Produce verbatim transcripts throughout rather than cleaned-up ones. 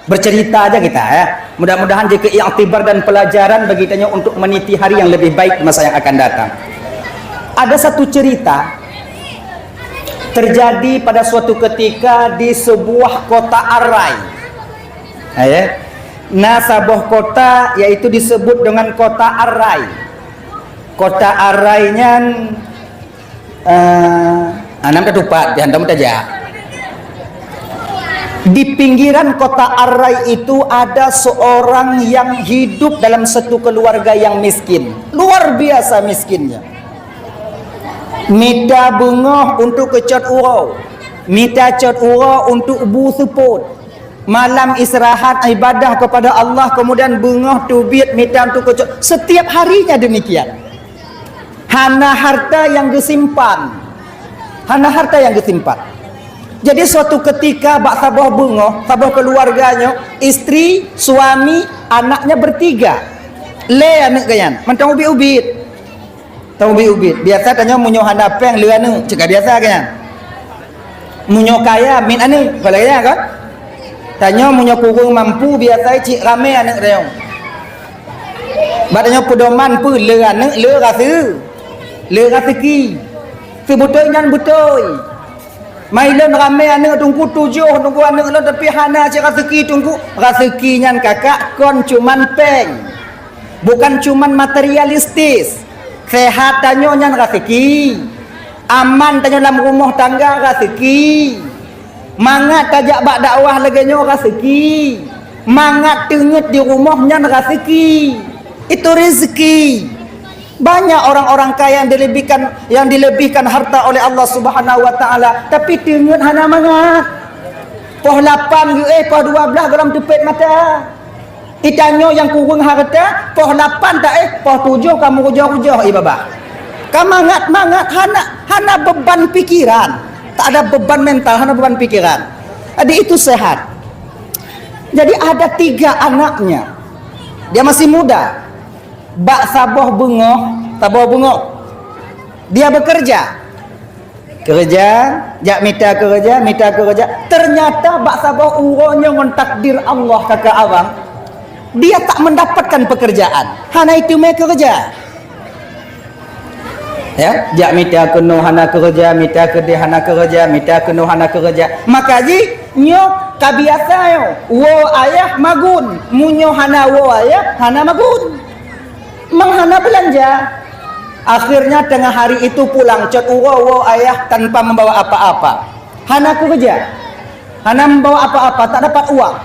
Bercerita aja kita, ya. Mudah-mudahan jadi iktibar dan pelajaran bagi kita untuk meniti hari yang lebih baik di masa yang akan datang. Ada satu cerita terjadi pada suatu ketika di sebuah kota Arai. Ya, ya. Nah, saboh kota yaitu disebut dengan kota Arai. Kota Arai nyan, eh, anam tatupat, di hantom tajak. Di pinggiran kota Arai itu ada seorang yang hidup dalam satu keluarga yang miskin. Luar biasa miskinnya. Mita beungoh untuk keucot uroe. Mita cot uroe untuk bu seupôt. Malam istirahat ibadah kepada Allah, kemudian beungoh teubiet mita untuk keucot. Setiap harinya demikian. Hana harta yang geusimpan. Hana harta yang geusimpan. Jadi suatu ketika bak saboh beungoh, saboh keluarga nyoe, istri, suami, anaknya bertiga. Lé aneuk geuh nyan, mantong ubit-ubit. Tong ubit-ubit. Biasa tanyoe meunyoe hana péng lé aneuk, cit ka biasa geuh nyan. Meunyoe kaya, miet aneuk, kon lagée nyan kan? Tanyoe meunyoe kureueng mampu, biasa cit ramé aneuk rayeuk. Bak tanyoe peudoman peue lé aneuk, lé rase-, lé raseuki. Seubeutôi nyan beutôi. Mai lôn ramé aneuk teungku tujoh, teungku aneuk lôn, tapi hana cit raseuki teungku. Raseuki nyan kakak kon cuman péng. Bukan cuman materialistis. Sehat tanyoe nyan raseuki. Aman tanyoe lam rumoh tangga raseuki. Mangat tajak bak dakwah lagée nyoe raseuki. Mangat teungeut di rumoh nyan raseuki. Itu rezeki. Banyak orang-orang kaya yang dilebihkan, yang dilebihkan harta oleh Allah Subhanahu wa Taala, tapi teungeut hana mangat. Poh lapan geuéh, poh dua belas gohlom teupet mata. Itanyoe nyang kureueng hareuta, poh lapan taéh, poh tujoh ka meurujoh-rujoh ié babah. Ka mangat-mangat, hana, hana beban pikiran. Tak ada beban mental, hana beban pikiran. Jadi itu sehat. Jadi ada tiga anaknya. Dia masih muda. Bak saboh beungoh, saboh beungoh. Dia bekerja. Keureuja, jak mita keureuja, mita keureuja. Teunyata bak saboh uroe nyoe ngon takdir Allah kaka awang, dia tak mendapatkan pekerjaan. Hana iteumé keureuja. Ya, jak mita keunoe hana keureuja, mita keudeh hana keureuja, mita keunoe hana keureuja. Maka jih nyoe ka biasa nyoe, woe ayah magun. Meunyoe hana woe ayah, hana magun. Mang hana beulanja. Akhirnya tengah hari itu pulang cot uroe woe ayah tanpa membawa apa-apa. Hana keureuja. Hana membawa apa-apa, tak dapat uang.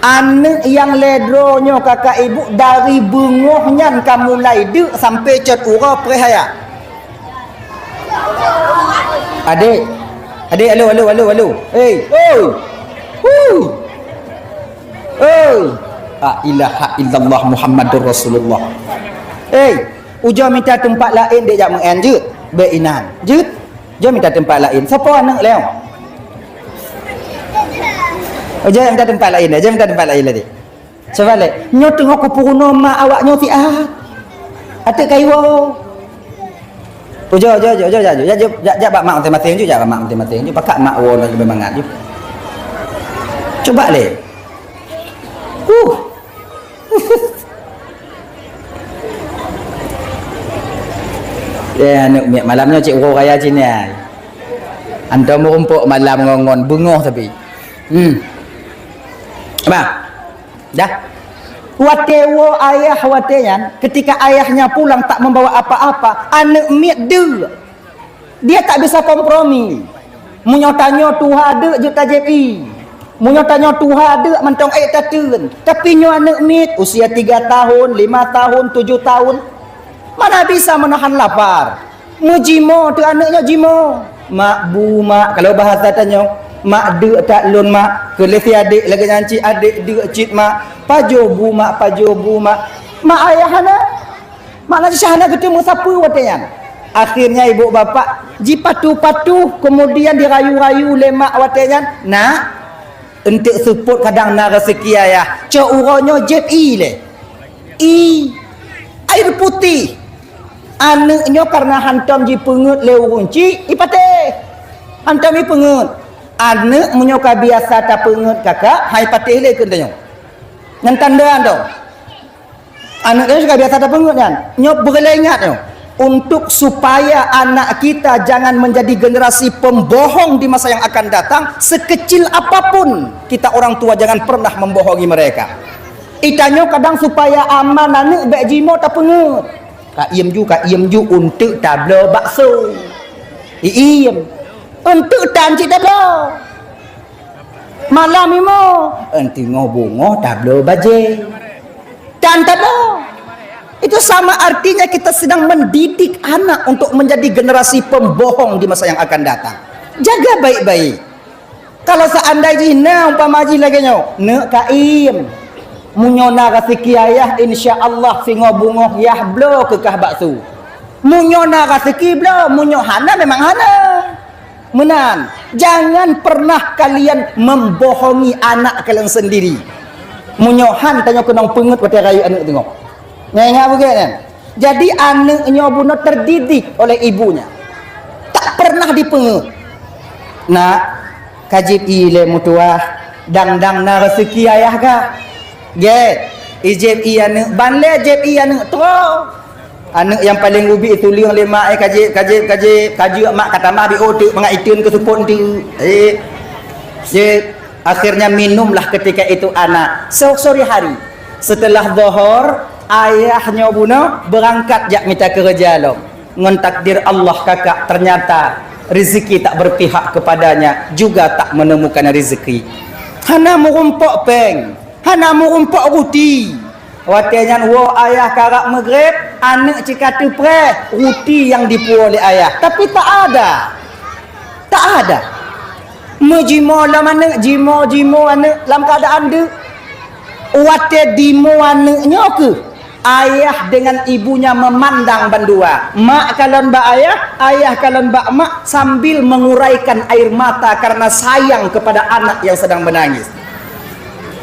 Aneuk nyang lhée droe nyoe kaka ibu dari beungoh nyan ka mulai deuk sampai cot uroe preh ayah. Adek, adek, alo, alo, alo, alo. Hei, oi. Hu. Oi. La ilaha illallah Muhammadur Rasulullah. Hei, ujoe mita teumpat laén dek jak meu'en jeuet. Bék inan. Jeuet. Ujoe mita teumpat laén. Soe po aneuk lé? Ujoe mita teumpat laén, ujoe mita teumpat laén lé. Coba lé, nyoe teungoh kupeurunoe mak awak nyoe siat. Até kayue. Ujoe, ujoe, ujoe, ujoe, ujoe, jak, jak, jak bak mak maséng-maséng ju, jak bak mak maséng-maséng ju. Pakak mak woe lom leubeh mangat ju. Coba lé. Huh. Eh, aneuk miet malam nyoe cit uroe raya cit nyan. Antom meurumpok malam ngon-ngon beungoh tapi. Hmm. Bah. Dah. Watée woe ayah watée nyan, ketika ayahnya pulang tak membawa apa-apa, aneuk miet deuk. Dia tak bisa kompromi. Meunyoe tanyoe tuha deuk jeuet tajép ié. Meunyoe tanyoe tuha deuk mantong ék tateun. Tapi nyoe aneuk miet usia tiga tahun, lima tahun, tujoh tahun. Mana bisa menahan lapar. Meujimoe teuh aneuk nyoe jimoe. "Mak, bu, mak," kalau bahasa tanyoe, "Mak, deuk that lôn, mak. Keu lé si adék lagée nyan cit adék deuk cit, mak. Pajoh bu, mak, pajoh bu, mak." Mak ayah hana. Makna jih hana geuteumé sapeue watée nyan. Akhirnya ibu bapak jipatuh-patuh, kemudian dirayu-rayu lé mak watée nyan, "Nak, eunteuk seupôt kadang na raseuki ayah. Cok uroe nyoe jép ié lé. Ié, air putih." Aneuk nyoe kareuna hantom jipeungeut lé ureuëng chik, ipatéh. Hantom jipeungeut. Aneuk meunyoe ka biasa tapeungeut kakak, hai patéh lé keu tanyoe. Nyan tanda tu. Aneuk nyoe ka biasa tapeungeut nyan. Nyoe beureulee ingat nyoe. Untuk supaya anak kita jangan menjadi generasi pembohong di masa yang akan datang, sekecil apapun kita orang tua jangan pernah membohongi mereka. Itanyoe kadang supaya aman aneuk bék jimoe tapeungeut. Ka iem ju, ka iem ju, eunteuk tabloe bakso. Iem. Eunteuk tan cit tabloe. Malam imoe, eunteuk ngo bungoh tabloe bajée. Tan tabloe. Itu sama artinya kita sedang mendidik anak untuk menjadi generasi pembohong di masa yang akan datang. Jaga baik-baik. Kalau seandai jih na umpama jih lagée nyoe, neuk ka iem. Meunyoe na raseuki ayah, insya Allah singoh bungoh yah bloe keu kah bakso. Meunyoe na raseuki bloe, meunyoe hana memang hana. Meunan, jangan pernah kalian membohongi anak kalian sendiri. Meunyoe han tanyoe keunong peungeut watée rayeuk aneuk teungoh. Nyan ingat beugét nyan. Jadi aneuk nyoe bunoe terdidik oleh ibunya. Tak pernah dipeungeut. Nak, ka jieb ié lé meutuwah, dang-dang na raseuki ayah kah? Gét, ijieb ié aneuk, ban lé jieb ié aneuk troe. Aneuk nyang paleng ubit ituleueng lé mak, eh, ka jieb, ka jieb, ka jieb, ka jeuet mak ka tamah biôh teuk mangat iteun keu seupôt teuk. Eh, jieb. Akhirnya minumlah ketika itu anak. So-, sore hari, setelah Zohor, ayah nyoe bunoe beurangkat jak mita keureuja lom. Ngon takdir Allah kakak, ternyata rezeki tak berpihak kepadanya, juga tak menemukan rezeki. Hana meurumpok péng, hana meurumpok ruti. Watée nyan woe ayah karab meugreb, aneuk cit ka teupreh ruti nyang dipuwoe lé ayah, tapi tak ada. Tak ada. Meujimoe lom aneuk, jimoe, jimoe aneuk lam keuadaan deuk. Watée jimoe aneuk nyoe keuh, ayah dengan ibunya memandang bandua. Mak kalon bak ayah, ayah kalon bak mak sambil menguraikan air mata karena sayang kepada anak yang sedang menangis.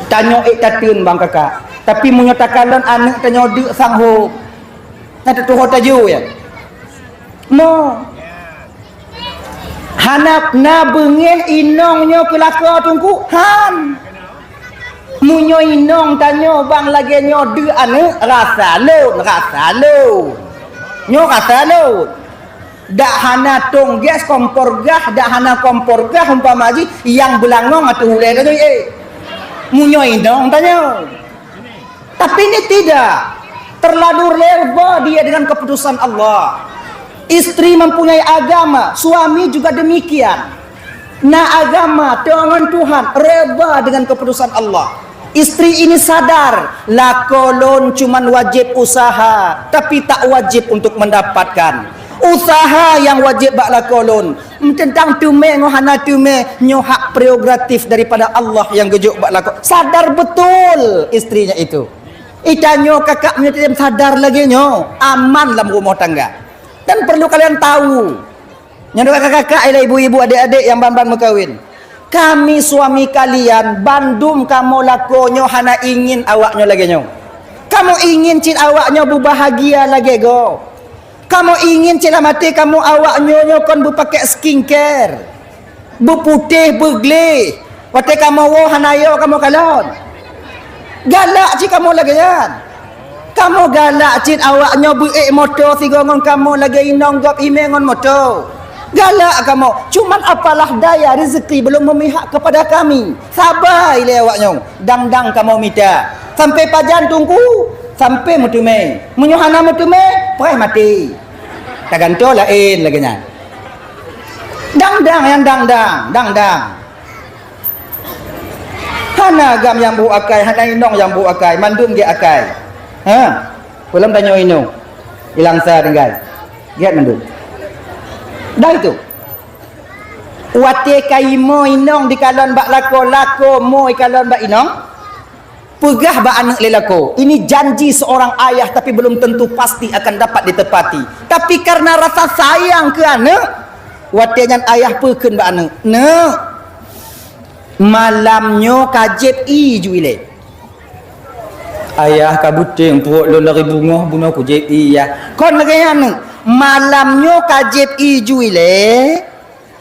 Tanyoe ék tateun bang kakak, tapi meunyoe takalon aneuk tanyoe deuk sang hom, na tatuho tajôh ya. Mo. Hana na beungéh inong nyoe keu lakoe teungku? Han. Meunyoe inong tanyoe bang lagée nyoe deuk aneuk, rasa lôn, rasa lôn. Nyoe rasa lôn. Dak hana tong gas kompor gah, dak hana kompor gah umpama jih nyang beulangong ateueh ulée tanyoe, eh. Meunyoe inong tanyoe. Tapi ini tidak. Terlalu reba dia dengan keputusan Allah. Istri mempunyai agama, suami juga demikian. Na agama, teuh ngon Tuhan, reba dengan keputusan Allah. Istri ini sadar, lakoe lôn cuman wajib usaha, tapi tak wajib untuk mendapatkan. Usaha yang wajib bak lakoe lôn. Teuntang teumé ngon hana teumé, nyoe hak prerogatif daripada Allah nyang geujok bak lakoe. Sadar betul istrinya itu. Itanyoe kakak meunyoe sadar lagée nyoe, aman lam rumoh tangga. Dan perlu kalian tahu, nyan kakak-kakak, ialah ibu-ibu, adik-adik nyang ban-ban meukawen. Kami suami kalian, bandum kamoe lakoe nyoe hana ingin awak nyoe lagée nyoe. Kamoe ingin cit awak nyoe beubahagia lagée gob. Kamoe ingin cit lam até kamoe awak nyoe nyoe kon beupakée skincare, beuputéh, beugleh. Watée kamoe woe hana yo kamoe kalon. Galak cit kamoe lagée nyan. Kamoe galak cit awak nyoe beuék moto sigoe ngon kamoe lagée inong gob imé ngon moto. Galak kamoe, cuman apalah daya rezeki belum memihak kepada kami. Sabai lé awak nyoe, dang-dang kamoe mita. Sampai pajan teungku, sampai meuteumé. Meunyoe hana meuteumé, preh maté. Tagantoe laén lagée nyan. Dang-dang nyang dang-dang, dang-dang. Hana agam nyang brôk akai, hana inong nyang brôk akai, mandum gét akai. Ha? Peulom tanyoe inong. Ilang sa tinggai. Gét mandum. Dah itu. Watée ka imoe inong dikalon bak lakoe, lakoe moe ikalon bak inong. Peugah bak aneuk lé lakoe, ini janji seorang ayah tapi belum tentu pasti akan dapat ditepati. Tapi karena rasa sayang keu aneuk, watée nyan ayah peukheun bak aneuk, "Neuk, malam nyoe ka jieb ié ju ilée." "Ayah, ka beuteng pruet lôn dari beungoh bunoe kujieb ié, Yah." "Kon lagée nyan, neuk, malam nyoe ka jieb ié ju ilée."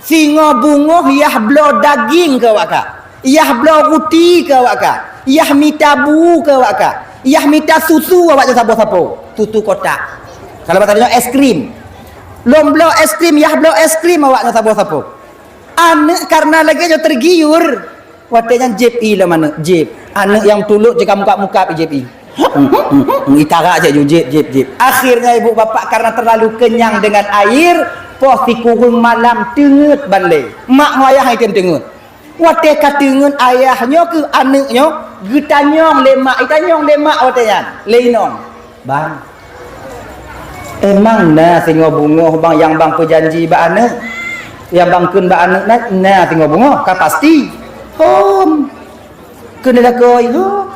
Singoh beungoh yah bloe daging keu awak ka. Yah bloe ruti keu awak ka. Yah mita bu keu awak ka. Yah mita susu awak nyoe saboh sapo. Susu kotak. Kalau bahasa Indonesia es krim. Lôn bloe es krim, yah bloe es krim awak nyoe saboh sapo. Aneuk karena lagée nyoe tergiur. Watée nyan jieb ie lom aneuk, jieb. Aneuk nyang tulok jeuet ka mukab-mukab jieb ie. Itara cit ju jieb, jieb, jieb. Akhirnya ibu bapak karena terlalu kenyang dengan air, poh sikureueng malam teungeut ban lé. Mak ngon ayah item teungeut. Watée ka teungeut ayah nyoe keu aneuk nyoe, geutanyong lé mak, itanyong lé mak watée nyan, lé inong. Bang, emang na singoh beungoh bang nyang bang peujanji bak aneuk? Nyang bang kheun bak aneuk na, na singoh beungoh? Ka pasti. Hom. Keuneuk lakôi, hom.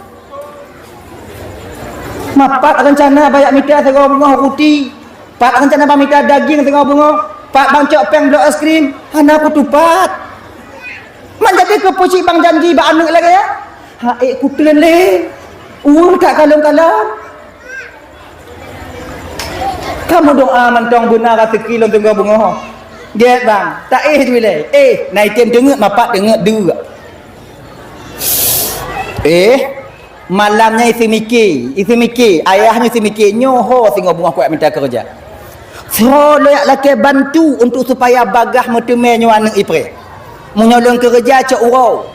Mapat rencana bang jak mita singoh beungoh ruti. Pat rencana bang mita daging singoh beungoh. Pat bang cok péng bloe es krim. Hana kutupat. Man jadi keu peucit bang janji bak aneuk lagée nyan? Hai kuteun lé. Ureuëng tak kalon-kalon. Kamoe doa mantong beuna raseuki lôn teungoh beungoh. Gét bang, taéh ju ilée. Eh, na item teungeut mapat teungeut dua. Eh, malam nyan isi miké, isi miké, ayah nyoe isi miké, nyoe ho singoh beungoh kuat mita keureuja. Soe lôn jak lakée bantu untuk supaya bagah meuteumé nyoe aneuk ipré. Meunyoe lôn keureuja cok uroe.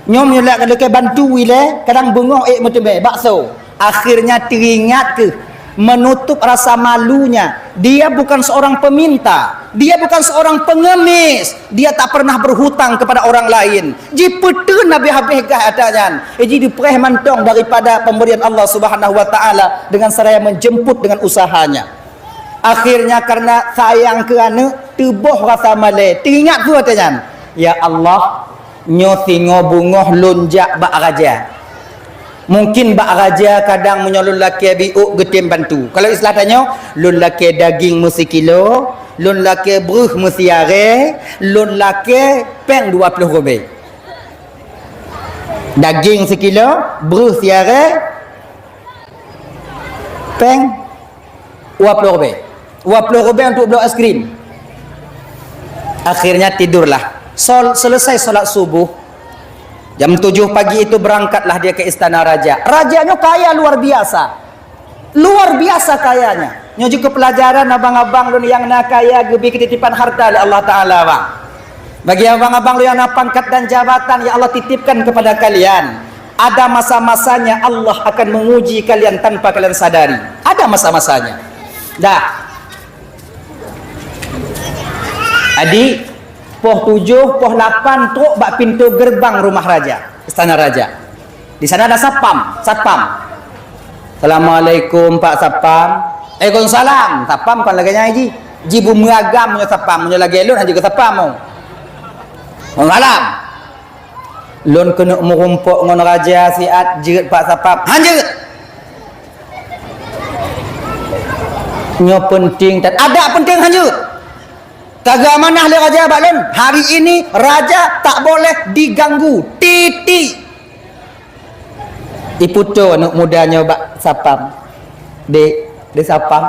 Nyoe meunyoe lagée bantu ilée, kadang beungoh ék meuteumé bakso. Akhirnya teuingat keuh menutup rasa malunya. Dia bukan seorang peminta, dia bukan seorang pengemis, dia tak pernah berhutang kepada orang lain. Jipeuteun habéh-habéh gah ata nyan. Jadi dipreh mantong daripada pemberian Allah Subhanahu wa taala dengan seraya menjemput dengan usahanya. Akhirnya karena sayang keu aneuk, teuboh rasa malée. Teuingat peue watée nyan? Ya Allah, nyoe singoh beungoh lôn jak bak raja. Mungkin bak raja kadang meunyoe lôn lakée biôk geutem bantu. Kalau istilah tanyoe, lôn lakée daging meusikilo, lôn lakée breuh meusiarée, lôn lakée péng dua ploh rubée. Daging sikilo, breuh siarée, péng dua ploh rubée. Dua ploh rubée untuk bloe es krim. Akhirnya tidurlah. Sol, selesai salat subuh, jam tujuh pagi itu berangkatlah dia ke istana raja. Raja nyoe kaya luar biasa. Luar biasa kayanya. Nyoe jeuet keu pelajaran abang-abang lôn nyang na kaya geubri keutitipan harta lé Allah Taala, bang. Bagi abang-abang lôn nyang na pangkat dan jabatan yang Allah titipkan kepada kalian, ada masa-masanya Allah akan menguji kalian tanpa kalian sadari. Ada masa-masanya. Dah. Jadi, poh tujoh, poh lapan trok bak pintoe geurbang rumah raja, istana raja. Di sana ada satpam, satpam. "Assalamualaikum, Pak Satpam." "Waalaikumsalam." Satpam kon lagée nyan ji. Ji beumeugam meunyoe satpam, meunyoe lagée lôn hana jeuet keu satpam. "Waalaikumsalam." "Lôn keuneuk meurumpok ngon raja siat jeuet, Pak Satpam." "Han jeuet." "Nyoe peunteng that." "Adak peunteng, han jeuet. Ka geuamanah lé raja bak lôn, hari ini raja tak boleh diganggu. Titik." Iputôh aneuk muda nyoe bak satpam. "Dek, dek satpam,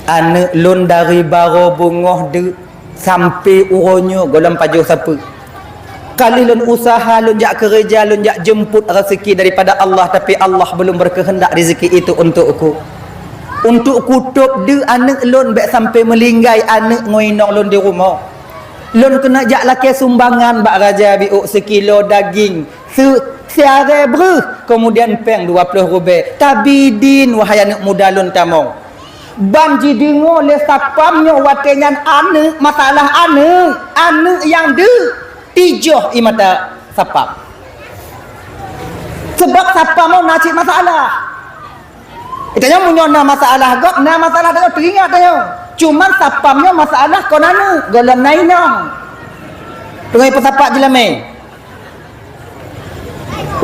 aneuk lôn dari barô beungoh deuk sampoe uroe nyoe gohlom pajoh sapeue. Ka lheueh lôn useuha, lôn jak keureuja, lôn jak jeumpot raseuki daripada Allah, tapi Allah belum berkehendak rezeki itu untukku. Untuk kutôb deuk aneuk lôn bék sampoe meulinggai aneuk ngon inong lôn di rumoh. Lôn keuneuk jak lakée sumbangan bak raja biôk sikilo daging, se-, siarée breuh, kemudian péng dua ploh rubée. Tabi din, wahai aneuk muda lôn tamong." Ban jideungoe lé satpam nyoe watée nyan aneuk, masalah aneuk, aneuk nyang deuk, tijoh ie mata satpam. Sebab satpam nyoe na cit masalah. Tanyoe meunyoe na masalah gob, na masalah tanyoe teuingat tanyoe. Cuman satpam nyoe masalah kon aneuk, gohlom na inong. Teungoh peusapat jeulamé.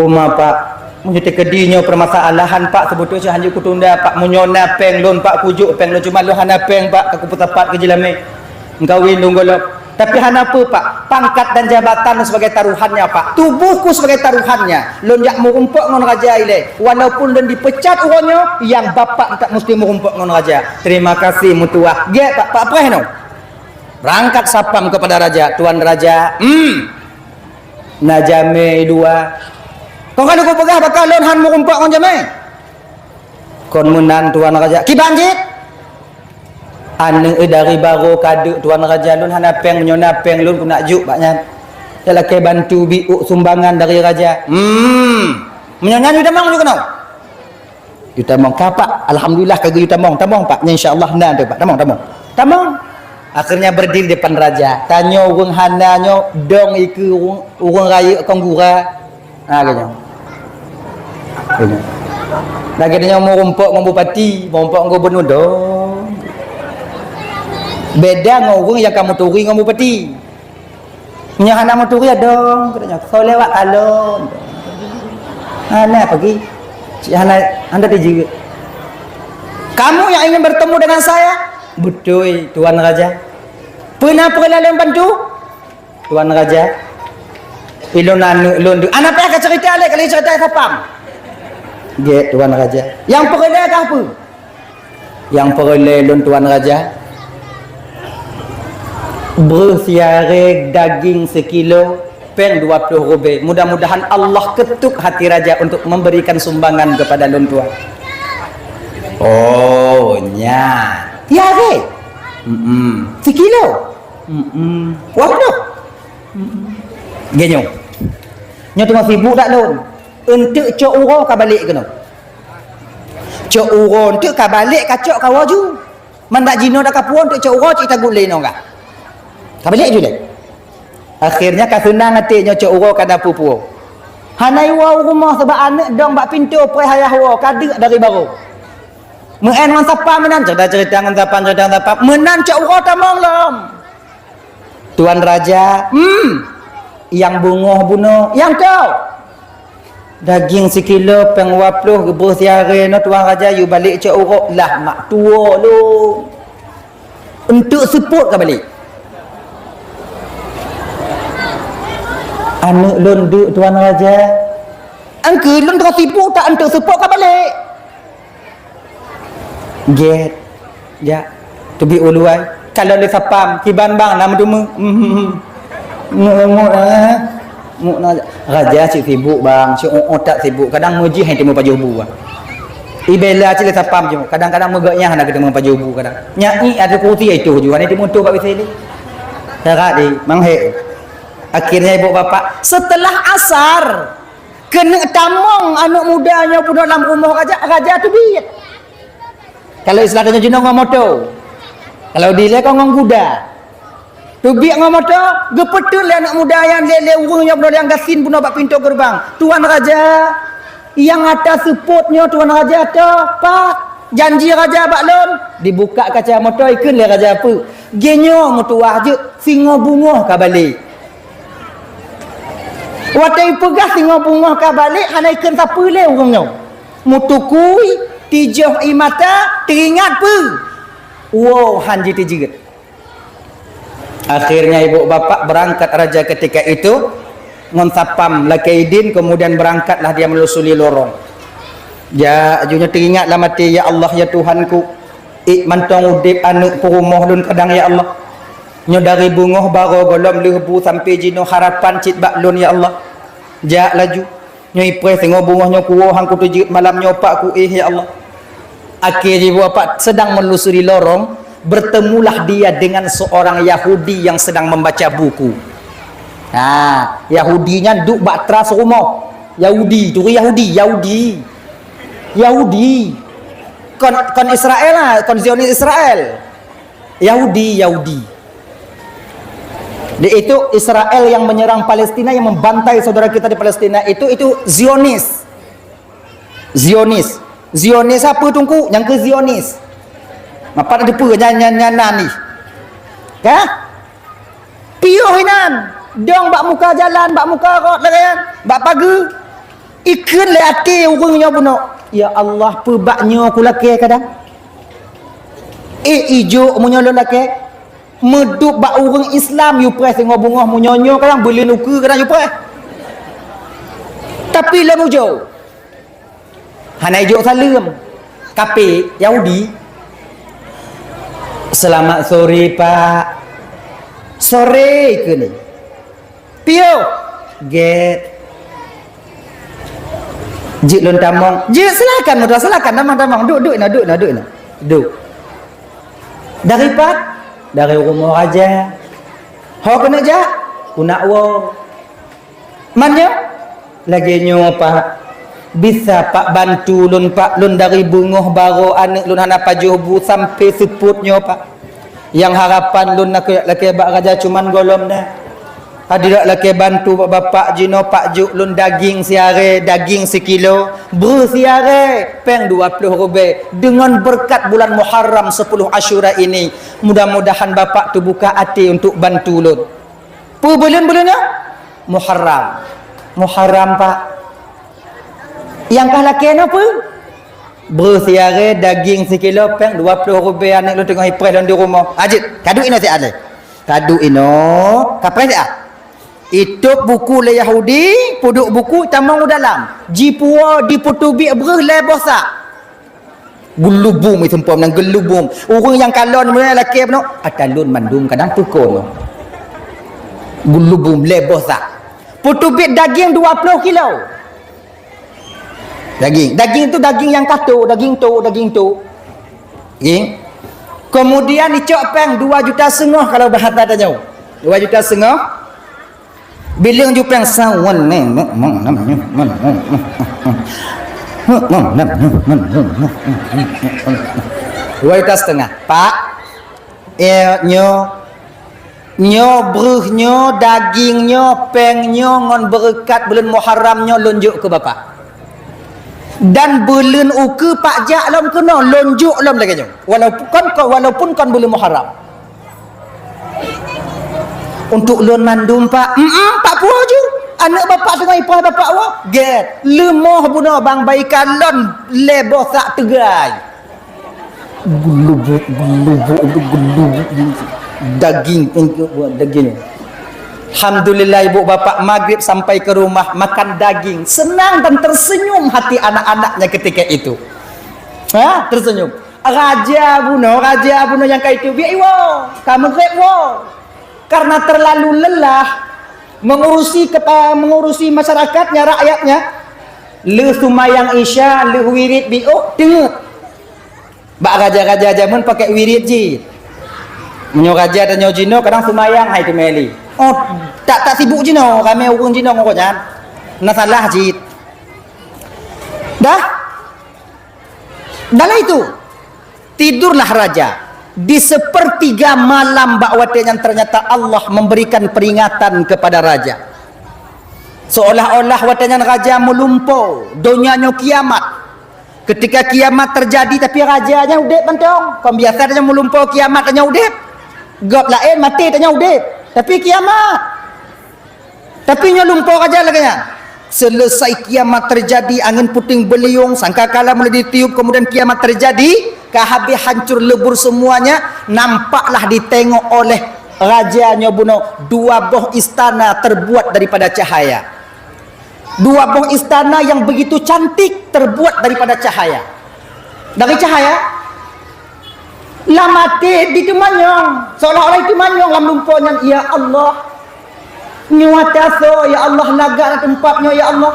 "Uma, Pak, meunyoe teukeudi nyoe peumasalahan, Pak, seubeutôi cit han jeuet kutunda, Pak. Meunyoe na péng lôn, Pak, kujok péng lôn. Cuma lôn hana péng, Pak, ka kupeusapat keu jeulamé. Meukawen lôn gohlom. Tapi hana peue, Pak. Pangkat dan jabatan lôn sebagai taruhannya, Pak. Tubuhku sebagai taruhannya. Lôn jak meurumpok ngon raja ilée. Walaupun lôn dipecat uroe nyoe, nyang bapak teutap musti meurumpok ngon raja. Terima kasih, meutuwah." Gét, Pak, Pak preh nyoe. Berangkat sapam kepada raja, "Tuan raja, hmm, na jamé i luwa." "Kon ka lôn peugah bak kah lôn han meurumpok ngon jamé?" "Kon meunan, tuan raja." "Kiban cit?" "Aneuk dari barô ka deuk, tuan raja, lôn hana péng, meunyoe na péng lôn keuneuk jok bak nyan. Nyan lakée bantu biôk sumbangan dari raja." "Hmm, meunyoe nyan, yue tamong jok keunoe." "Yue tamong kah, Pak?" "Alhamdulillah ka geuyue tamong." "Tamong, Pak, nyan insya Allah na teuh, Pak. Tamong, tamong." Tamong. Akhirnya berdiri depan raja. Tanyoe ureuëng hana nyoe dong ikeue ureuëng, ureuëng rayeuk kon gura. Ha, lagée nyoe. Lagée nyoe. Lagée nyoe meurumpok ngon bupati, meurumpok ngon gubunur dong. Beda ngon ureuëng nyang ka meuturi ngon bupati. Nyang hana meuturi dong, kata nyoe. Soe lewat kalon. Hana pagi. Cik hana, hana dijeuet. "Kamu yang ingin bertemu dengan saya?" "Beutôi, tuan raja." "Peue na peureulée lôn bantu?" "Tuan raja, ilôn aneuk lôn deuk." "Hana payah ka cerita lé, ka lheueh cerita sapam." "Gét, tuan raja." "Nyang peureulée kah peue?" "Nyang peureulée lôn, tuan raja, breuh siaré, daging sikilo, péng dua ploh rubée. Mudah-mudahan Allah ketuk hati raja untuk memberikan sumbangan kepada lôn, tuan." "Oh, nyan. Siaré?" "Mm-mm." "Sikilo?" "Mm-mm." "Dua ploh?" "Mm-mm." "Gét nyoe. Nyoe teungoh sibuk dak lôn. Eunteuk cok uroe ka balek keunoe." "Cok uroe eunteuk ka balek, ka cok ka woe ju. Man dak jinoe dak ka puwoe, eunteuk cok uroe cit tagut lé inoe ka. Ka balek ju lé." Akhirnya ka seunang até nyoe, cok uroe ka na peue-peue. Hana iwoe u rumoh sabab aneuk dong bak pintoe preh ayah woe ka deuk dari barô. Meu'en ngon sapam meunan, cerita-cerita ngon sapam, cerita ngon sapam. Meunan cok uroe tamong lom. "Tuan raja, hmm, nyang beungoh bunoe, nyang toh. Daging sikilo, péng dua ploh, geubeuh siaré nyoe, tuan raja, yue balek cok uroe." "Lah mak tuwoe lôn. Eunteuk seupôt ka balek." "Aneuk lôn deuk, tuan raja." "Eungkeu lôn teungoh sibuk, tak eunteuk seupôt ka balek." "Gét, jak, teubiet u luwa. Kalon lé sapam, kiban bang na meuteumé." "Hmm, hmm, hmm." "Nguk, nguk, eh. Nguk na." Raja cit sibuk bang, cit uot-uot that sibuk. Kadang meujih hana teumé pajoh bu. Ibela cit lé sapam cit. Kadang-kadang meugok nyang hana teumé pajoh bu kadang. Nyak ié ada kursi itu ju, hana teumé tuh bak W C lé. Syarat di, manghek. Akhirnya ibu bapak, setelah asar, keuneuk tamong aneuk muda nyoe bunoe lam rumoh raja, raja teubiet. Kalau istilah tanyoe jinoe ngon moto. Kalau dilée kon ngon kuda. Teubiet ngon moto, geupeuteuk lé aneuk muda nyan lé, lé ureuëng nyang bunoe nyang gasien bunoe bak pintoe geureubang. "Tuan raja, nyang ata seupôt nyoe, tuan raja, toh, pat janji raja bak lôn." Dibukak kaca moto, ikheun lé raja peue. "Gét nyoe meutuwah jeuet, singoh beungoh ka balek." Watée ipeugah singoh beungoh ka balek, hana ikheun sapeue lé ureuëng nyoe. Meutukui, tijoh ie mata, teuingat peue? Woe han jiteujeut. Akhirnya ibu bapak berangkat raja ketika itu ngon sapam lakée idin, kemudian berangkatlah dia menelusuri lorong. Jak, aju nyoe teuingat lam até, "Ya Allah, ya Tuhanku, ék mantong udeb aneuk peurumoh lôn kadang, ya Allah. Nyoe dari beungoh barô gohlom lheueh bu sampoe jinoe harapan cit bak lôn, ya Allah. Jak laju. Nyoe ipreh singoh beungoh nyoe kuwoe han kuteujeuet malam nyoe pak kuéh, ya Allah." Akhé jiboh pat sedang menelusuri lorong, bertemulah dia dengan seorang Yahudi yang sedang membaca buku. Ha, Yahudi nyan duek bak teras rumoh. Yahudi, turi Yahudi, Yahudi. Yahudi. Kon, kon Israel lah, kon Zionis Israel. Yahudi, Yahudi. Di itu Israel yang menyerang Palestina, yang membantai saudara kita di Palestina itu, itu Zionis. Zionis. Zionis apa, Teungku? Nyang keu Zionis. Mapat ada peue nyan, nyan, nyan nan nih. Kah? Piôh inan. Dong bak muka jalan, bak muka rot lagée nyan, bak pageue. Ikheun lé até ureuëng nyoe bunoe, "Ya Allah, peue bak nyoe kulakée kadang? Éh, ijok meunyoe lôn lakée, meuduek bak ureuëng Islam yupreh singoh beungoh, meunyoe nyoe kadang beuleuen ukeue kadang yupreh." Tapi lôn ujoe, hana ijok saleuem. Kape, Yahudi. "Selamat sore, Pak." Sore keunoe. Piôh. Gét. Jeuet lôn tamong. Jeuet, silakan, Muda, silakan. Tamong, tamong. Duek, duek inoe, duek inoe, duek inoe. Duek. Dari pat? Dari rumoh raja. Ho keuneuk jak? Keuneuk woe. Man nyoe? Lagée nyoe, Pak. Bisa, Pak, bantu lôn, Pak? Lôn dari beungoh barô aneuk lôn hana pajoh bu sampoe seupôt nyoe, Pak. Nyang harapan lôn na keu lakée bak raja cuman gohlom na. Adak lakée bantu bak bapak jinoe, Pak, jok lôn daging siarée, daging sikilo, breuh siarée, péng dua ploh rubée. Deungon beureukat bulan Muharram sepuluh Asyura ini, mudah-mudahan bapak teubuka até untuk bantu lôn. Peue buleuen-buleuen nyoe? Muharram. Muharram, Pak. Nyang ka lakée nyoe peue? Breuh siarée, daging sikilo, péng dua ploh rubée, aneuk lôn teungoh ipreh lôn di rumoh. Ajit, kaduek inoe siat lé. Kaduek inoe, kapreh siat. Itôb buku lé Yahudi, peuduek buku tamong u dalam. Jipuwoe, jipeuteubiet breuh lhée boh sak. Geulubum, iseumpom nan geulubum. Ureuëng nyang kalon meunyoe lakée bunoe, ata lôn mandum kadang peukon. Geulubum lhée boh sak. Peuteubiet daging dua ploh kilo. Daging. Daging tu daging nyang kato, daging to, daging to. Daging. Kemudian icok péng dua juta setengah kalau bahasa tanyoe. Dua juta setengah. Bileueng ju péng sawan neh. Dua juta setengah. Pak, eh, nyoe Nyoe breuh nyoe, daging nyoe, péng nyoe ngon beureukat buleuen Muharram nyoe lôn jok keu bapak. Dan buleuen ukeue pak jak lom keunoe, lôn jok lom lagée nyoe. Walaupun kon, kon, walaupun kon buleuen Muharram. Untuk lôn mandum, Pak. Mm-mm, Pak puwoe ju. Aneuk bapak teungoh ipoh bapak woe. Gét. Leumoh bunoe bang bai kalon lhée boh sak teugai. Gelubuk, gelubuk, gelubuk. Daging, daging. Alhamdulillah, ibu bapak maghrib sampai ke rumah makan daging. Senang dan tersenyum hati anak-anaknya ketika itu. Ha, tersenyum. Raja bunoe, raja bunoe nyang ka itu, biar iwoe. Ka maghrib woe. Karena terlalu lelah mengurusi kepa-, mengurusi masyarakatnya, rakyatnya. Lheueh sumayang Isya, lheueh wirid biôk, teungeut. Bak raja-raja jameun pakai wirid jih. Meunyoe raja tanyoe jinoe kadang sumayang hai teumeli. Oh, tak, tak sibuk jinoe, ramé ureuëng jinoe ngon nyan. Na salah jih. Dah? Dalam itu, tidurlah raja. Di sepertiga malam bak watée nyan ternyata Allah memberikan peringatan kepada raja. Seolah-olah watée nyan raja meulumpo, donya nyoe kiamat. Ketika kiamat terjadi, tapi raja nyan udeb mantong. Kon biasa tanyoe meulumpo kiamat tanyoe udeb. Gob laén maté tanyoe udeb. Tapi kiamat. Tapi nyoe lumpo raja lagée nyan. Selesai kiamat terjadi, angin puting beliung, sangkakala mulai ditiup, kemudian kiamat terjadi, ka habéh hancur lebur semuanya, nampaklah ditengok oleh raja nyoe bunoe dua boh istana terbuat daripada cahaya. Dua boh istana yang begitu cantik terbuat daripada cahaya. Dari cahaya, lam até diteumanyong, seolah-olah diteumanyong lam lumpo nyan, "Ya Allah, nyoe ata soe, ya Allah, lagak na teumpat nyoe, ya Allah.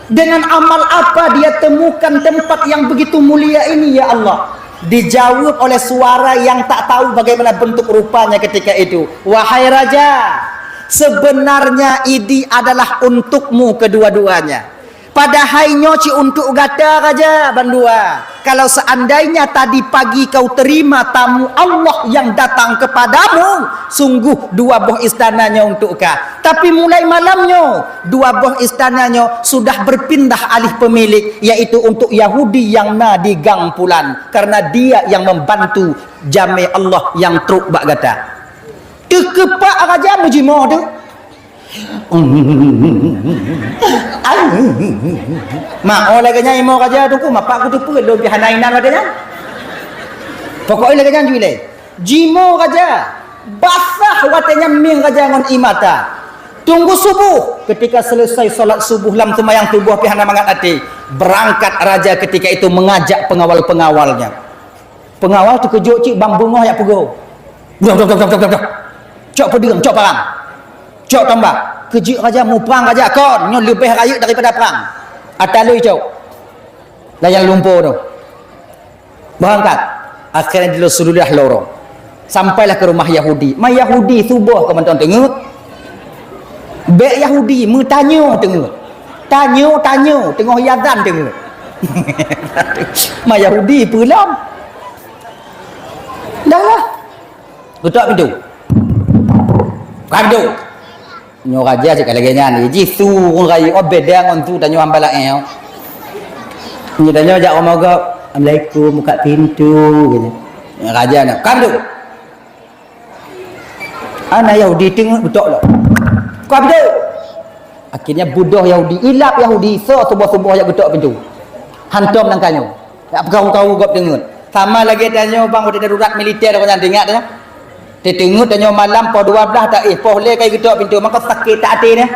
Dengan amal apa dia temukan tempat yang begitu mulia ini, ya Allah?" Dijawab oleh suara yang tak tahu bagaimana bentuk rupanya ketika itu, "Wahai raja, sebenarnya idi adalah untukmu kedua-duanya. Padahai nyoe cit untuk gata raja bandua. Kalau seandainya tadi pagi kau terima tamu Allah yang datang kepadamu, sungguh dua boh istana nyoe untuk ka. Tapi mulai malam nyoe, dua boh istana nyoe sudah berpindah alih pemilik, yaitu untuk Yahudi yang na di gang pulan, karena dia yang membantu jamé Allah yang trok bak gata." Teukeupak raja meujimoe tu. Mak, oh lagée nyan imoe raja tu ku, mapak ku teupeu lom pih hana inan watée nyan. Pokok lagée nyan ju ilée. Jimoe raja, basah watée nyan mieng raja ngon ie mata. Tunggu subuh, ketika selesai salat subuh lam seumayang subuh pih hana mangat até, berangkat raja ketika itu mengajak pengawal-pengawalnya. Pengawal teukeujot cit bang beungoh jak peugoe. Dah, dah, dah, dah, dah, dah. Cok peudeueng, cok parang. Cok tombak. Keu jeuet raja, muprang raja kon, nyoe leubeh rayeuk daripada prang. Ata loi cok. Lam lumpo tu. Beurangkat. Akhirnya di Rasulullah lorong. Sampailah ke rumah Yahudi. Ma Yahudi suboh keu mantong teungeut. Bèk Yahudi meutanyoe teungeut. Tanyoe, tanyoe, teungoh azan teungeut. Ma Yahudi peue lom. Dah lah. Geutok pintoe. Buka pintoe. Nyoe raja cit ka lagèe nyan. Jih su ureueng rayeuk, oh, beda ngon su tanyoe hamba laén. Nyoe tanyoe jak rumoh gob, "Assalamualaikum, buka pintoe," gitu. Nyoe raja nyan, "Buka pintoe." Ana Yahudi teungeut geutok lom. "Buka pintoe." Akhirnya beudôh Yahudi, ilap Yahudi, soe suboh-suboh jak geutok pintoe. Hantom nangka nyoe. Jak peukaru-karu gob teungeut. Sama lagèe tanyoe bang, watèe darurat militer, tanyoe ingat tanyoe. Teungeut tanyoe malam poh dua blah taéh, poh lhèe ka geutok pintoe, maka sakét that até nyan.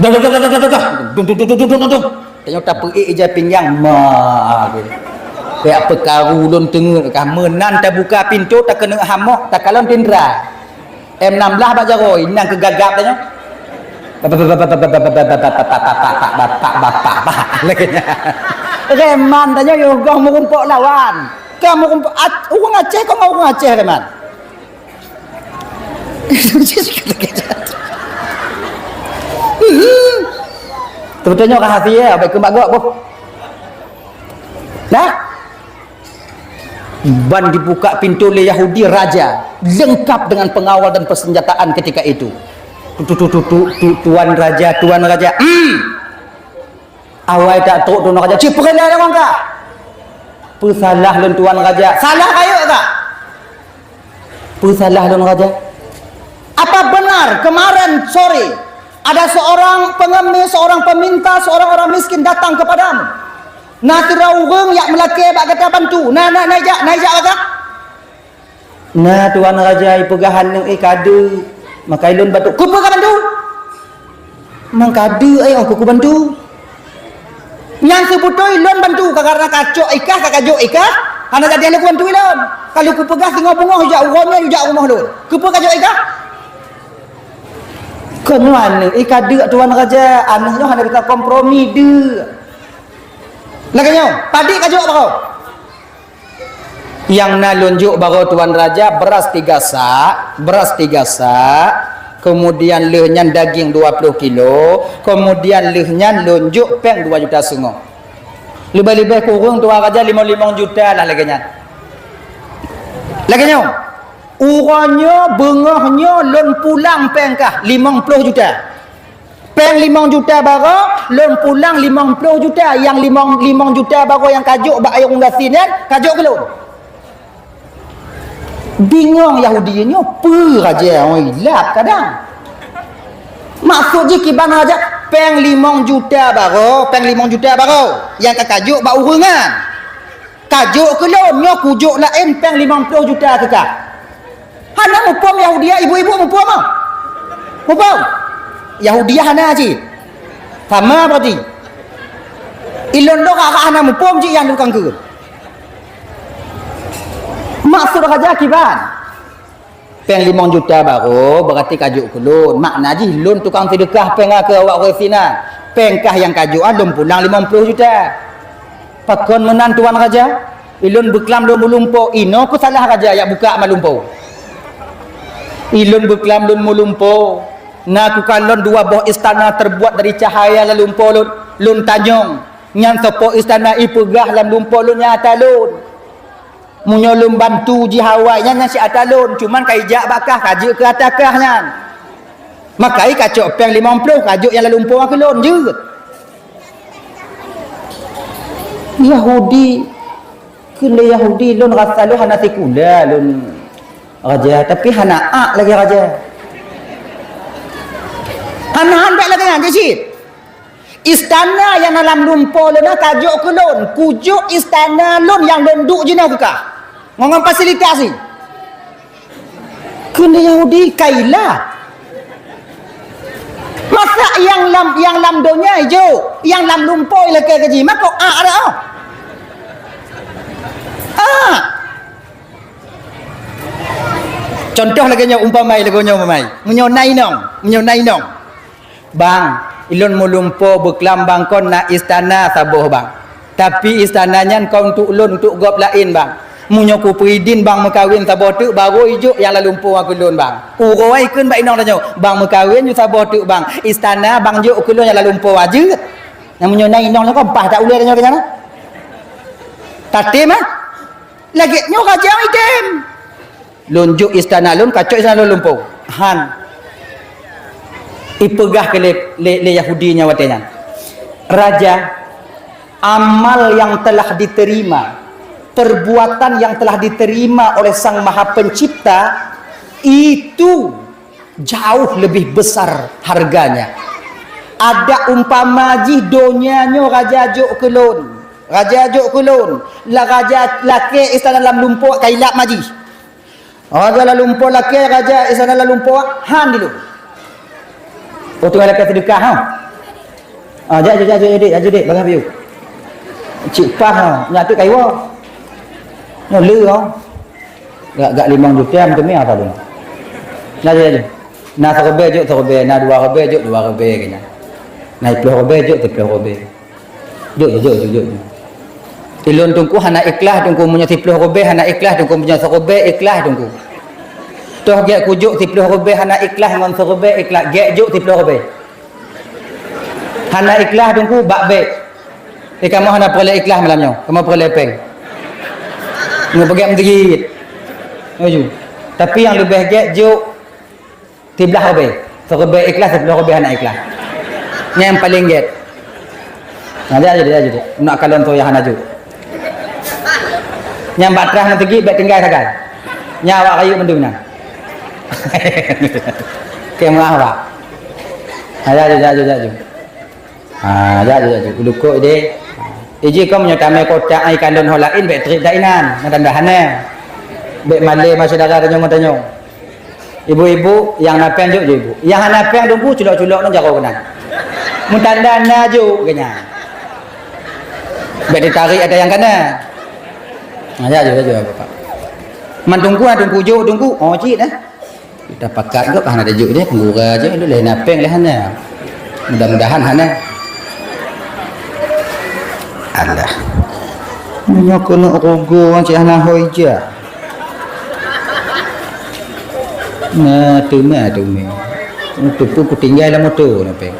Dah, dah, dah. Dung, dung, dung. Tanyoe tapeuék ija pinggang, ma, gitu. Kayak peukaru lôn teungeut kah, meunan tabuka pintoe, takeuneuk hamok, takalon tindra. M enam belas bak jaroe, nyan keu gagap tanyoe. Bapak, bapak, bapak, lagèe nyan. Reman tanyoe yôh goh meurumpok lawan. Ka meurumpok, ureueng Aceh, kon ngon ureueng Aceh reman. Teupeuteunyok rahasia, baik keu mak gok boh. Nah, ban dibuka pintoe lé Yahudi raja, lengkap dengan pengawal dan persenjataan ketika itu. Tu, tu, tu, tu, tu, tu, tuan raja, tuan raja. Hmm. Awai tak trok tuan raja, "Cit peureulèe deungon kah? Peusalah lôn tuan raja." "Salah rayeuk kah?" "Peusalah lôn raja?" "Apa benar kemarin sore ada seorang pengemis, seorang peminta, seorang orang miskin datang kepadamu? Na sidroe ureueng jak meulakèe bak gata bantu. Na, na, na ijak, na ijak bak gata?" "Na tuan raja, ipeugah aneuk, eh, ka deuek. Maka ilôn bantu." "Keupeue kabantu?" "Mang ka deuek, eh, ong keu kubantu." "Nyan seubeutôi lôn bantu, ka karena kacok ikah, ka kajok ikah, hana jadi lôn kubantu ilôn. Ka lôn kupeugah singoh beungoh ijak uroe nyoe, ijak rumoh lôn. Keupeue kajok ikah?" "Kon nyoe aneuk, eh, ka deuek tuan raja, aneuk nyoe hana bisa kompromi deuek." "Lagèe nyoe, padit kajok baroe?" "Nyang na lôn jok baroe tuan raja, beuras tiga sak, beuras tiga sak, keumudian lheueh nyan daging dua ploh kilo, keumudian lheueh nyan lôn jok péng dua juta seungoh. Leubeh-leubeh kureueng tuan raja limong-limong juta lah lagèe nyan." "Lagèe nyoe, uroe nyoe beungoh nyoe lôn pulang péng kah limong ploh juta." "Péng limong juta baroe, lôn pulang limong ploh juta, nyang limong, limong juta baroe nyang kajok bak ayong gasien nyan, kajok keu lôn." Bingong Yahudi nyoe, peue raja nyoe ilap kadang. Maksud jih kiban raja, péng limong juta baroe, péng limong juta baroe, nyang ka kajok bak ureueng nyan. Kajok keu lôn, nyoe kujok laén péng limong ploh juta keu kah. Hana muphom Yahudiah, ibu-ibu muphom ah? Muphom? Yahudiah hana cit. Sama berarti. Ilôn lôn agak hana muphom cit nyang tukang keu. Maksud raja kiban. Péng limong juta baroe, berarti kajok keu lôn. Makna jih lôn tukang seudeukah péng keu awak ureueng sinan. Péng kah nyang kajok, ah, lôn pulang limong ploh juta. Pakon meunan tuan raja? Ilôn beuklam lôn meulumpo, inoe keuh salah raja jak buka ma lumpo. Ilôn beuklam lôn meulumpo, na kukalon dua boh istana terbuat dari cahaya lam lumpo lôn, lôn tanyong, nyan soe po istana ipeugah lam lumpo lôn nyang ata lôn. Meunyoe lôn bantu jih awai nyan, nyan si ata lôn, cuman ka ijak bak kah, ka jeuet keu ata kah nyan. Maka i kacok péng limong ploh, kajok nyang lam lumpo keu lôn jeuet. Yahudi, keu lé Yahudi lôn rasa lôn hana sikula lôn raja, tapi hana ak lagèe raja. Hana han bèk lagèe nyan cit. Istana nyang na lam lumpo lôn na kajok keu lôn, kujok istana lôn nyang lôn duek jinoe keu kah. Ngon, ngon fasilitas jih. Kheun Yahudi ka ilap. Masa nyang lam, nyang lam donya jok, nyang lam lumpo ilakèe keu jih, mako ak dak oh. Ak. Contoh lagèe nyoe, umpama lagèe nyoe, umpama. Meunyoe na inong, meunyoe na inong. "Bang, ilôn meulumpoe beuklam bang kon na istana saboh, Bang. Tapi istana nyan kon untuk lôn, untuk gob laén, Bang. Meunyoe kupeuidin bang meukawen saboh teuk, barô ijok nyang lam lumpoe keu lôn, Bang." Uroe kheun bak inong tanyoe, "Bang meukawen ju saboh teuk, Bang. Istana bang jok keu lôn nyang lam lumpoe jeuet." Nyang meunyoe na inong nyoe kan paih that ulèe tanyoe keu nyan. Tatem, ah? Lagèe nyoe raja idem. "Lôn jok istana lôn, kacok istana lôn lumpoe." Han. Ipeugah keu lé, lé, lé Yahudi nyan watèe nyan, "Raja, amal yang telah diterima, perbuatan yang telah diterima oleh Sang Maha Pencipta, itu jauh lebih besar harganya. Ada umpama jih donya nyoe raja jok keu lôn. Raja jok keu lôn. Lah raja lakèe istana lam lumpoe ka ilap ma jih. Raja lam lumpoe lakèe, raja istana lam lumpoe, han di lôn." Oh, teungoh lakèe seudeukah, ha? Ah, jak, jak, jak, jak, dek, jak, dek, bagah piôh. Cit paih, ha, nyak teuk kayue. Nyoe le, ha. Gak, gak limong juta, meuteumé apa tu? Nah, jadi, jadi. Na siribèe jok siribèe, na dua ribèe jok dua ribèe keunan. Na siplôh ribèe jok siplôh ribèe. Jok, jok, jok, jok, jok. Ilôn Teungku hana ikhlas Teungku, meunyoe siplôh ribèe hana ikhlas Teungku, meunyoe siribèe ikhlas Teungku. Toh gèt kujok siplôh ribèe hana ikhlas ngon siribèe ikhlas, gèt jok siplôh ribèe. Hana ikhlas Teungku, bak bèk. Eh, kamoe hana peureulèe ikhlas malam nyoe. Kamoe peureulèe pèng. Nyoe peugèt meuseujid. Laju. Tapi nyang leubèh gèt jok siblaih ribèe. Siribèe ikhlas, siploh ribèe hana ikhlas. Nyan paleng gèt. Nah, jak, jak, jak, jak. Nak kalon tu nyang hana jok. Nyang bak trah meuseujid bèk tinggai sagai. Nyan awak rayeuk mandum nyan. Keu meuah awak. Ha, jak, jak, jak, jak, jak. Ha, jak, jak, jak. Ulukok ideh. Iji kong meunyoe tamè kotak ai kalon ho laén bèk trép dak inan. Mudah-mudahan, eh. Bèk malèe ma syedara tanyoe ngon tanyoe. Ibu-ibu nyang na pèng jok jok ibu. Nyang hana pèng Teungku culok-culok ngon jaroe keunan. Meutanda na jok keu nyan. Bèk teutarek ata nyang kana. Nah, jak, jak, jak, Bapak. Man Teungku, ah, Teungku jok, Teungku. Oh, cit, eh. Kita pakat gop hana tajok deh, peugura je, lôn lé na pèng lé hana. Mudah-mudahan hana. Alah. Meunyoe keuneuk rugoe cit hana hôi jak. Nah, teuma, teuma. Teupeu kutinggai lam moto na pèng.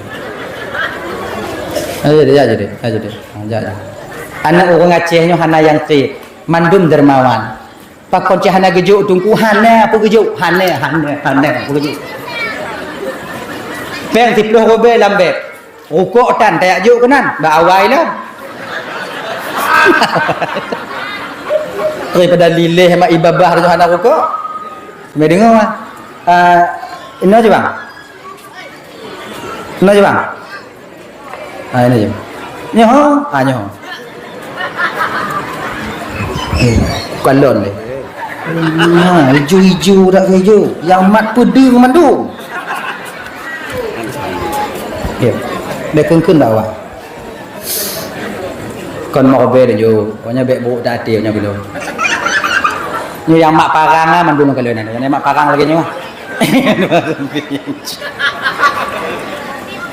Ayo deh, ayo deh, ayo deh. Ha, jak, jak. Aneuk ureueng Aceh nyoe hana nyang trép, mandum dermawan. Pakon cit hana geujok Teungku? Hana peue geujok. Hana, hana, hana peue geujok. Pèng siploh ribèe lam bèk. Rukok tan tajak jok keunan, bak awai lom. Daripada lileh mak ibabah tu hana rukok. Meudeungoe, ah, inoe je bang. Inoe je bang. Ha, ini je. Nyoe, ha, nyoe. Eh, bukan lon deh. Ha, ijo-ijo dak ijo. Yang mat peudeueng mandum. Ya. Dah keun-keun dak awak. Kon mak obé dah jo. Pokoknya bèk buruk dak até nyoe bilo. Nyoe yang mak parang ah mandum kalau nyoe. Yang mak parang lagi nyoe.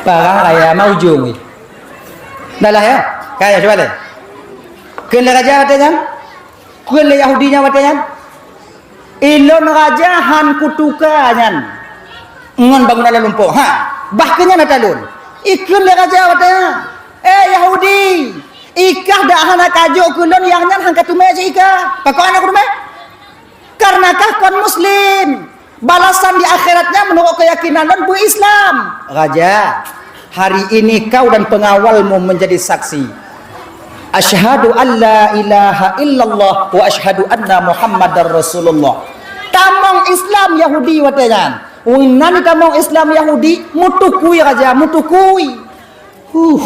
Parang raya ma ujong ni. Dah lah ya. Kaya cuba deh. Kheun lé raja watèe nyan. Kheun lé Yahudi nyan watèe nyan. Ilôn raja han kutuka nyan ngon bangunan lam lumpoe. Ha, bah keu nyan ata lôn. Ikheun lé raja watèe nyan. Eh Yahudi, ikah dak hana kajok keu lôn nyang nyan han kateumé cit ikah. Pakon hana kuteumé? Karena kah kon muslim. Balasan di akhiratnya menurut keyakinan lôn beu-Islam. Raja, hari ini kau dan pengawalmu menjadi saksi. Asyhadu an la ilaha illallah wa asyhadu anna Muhammadar Rasulullah. Tamong Islam Yahudi watèe nyan. Inan tamong Islam Yahudi, mutukui raja, mutukui. Huh.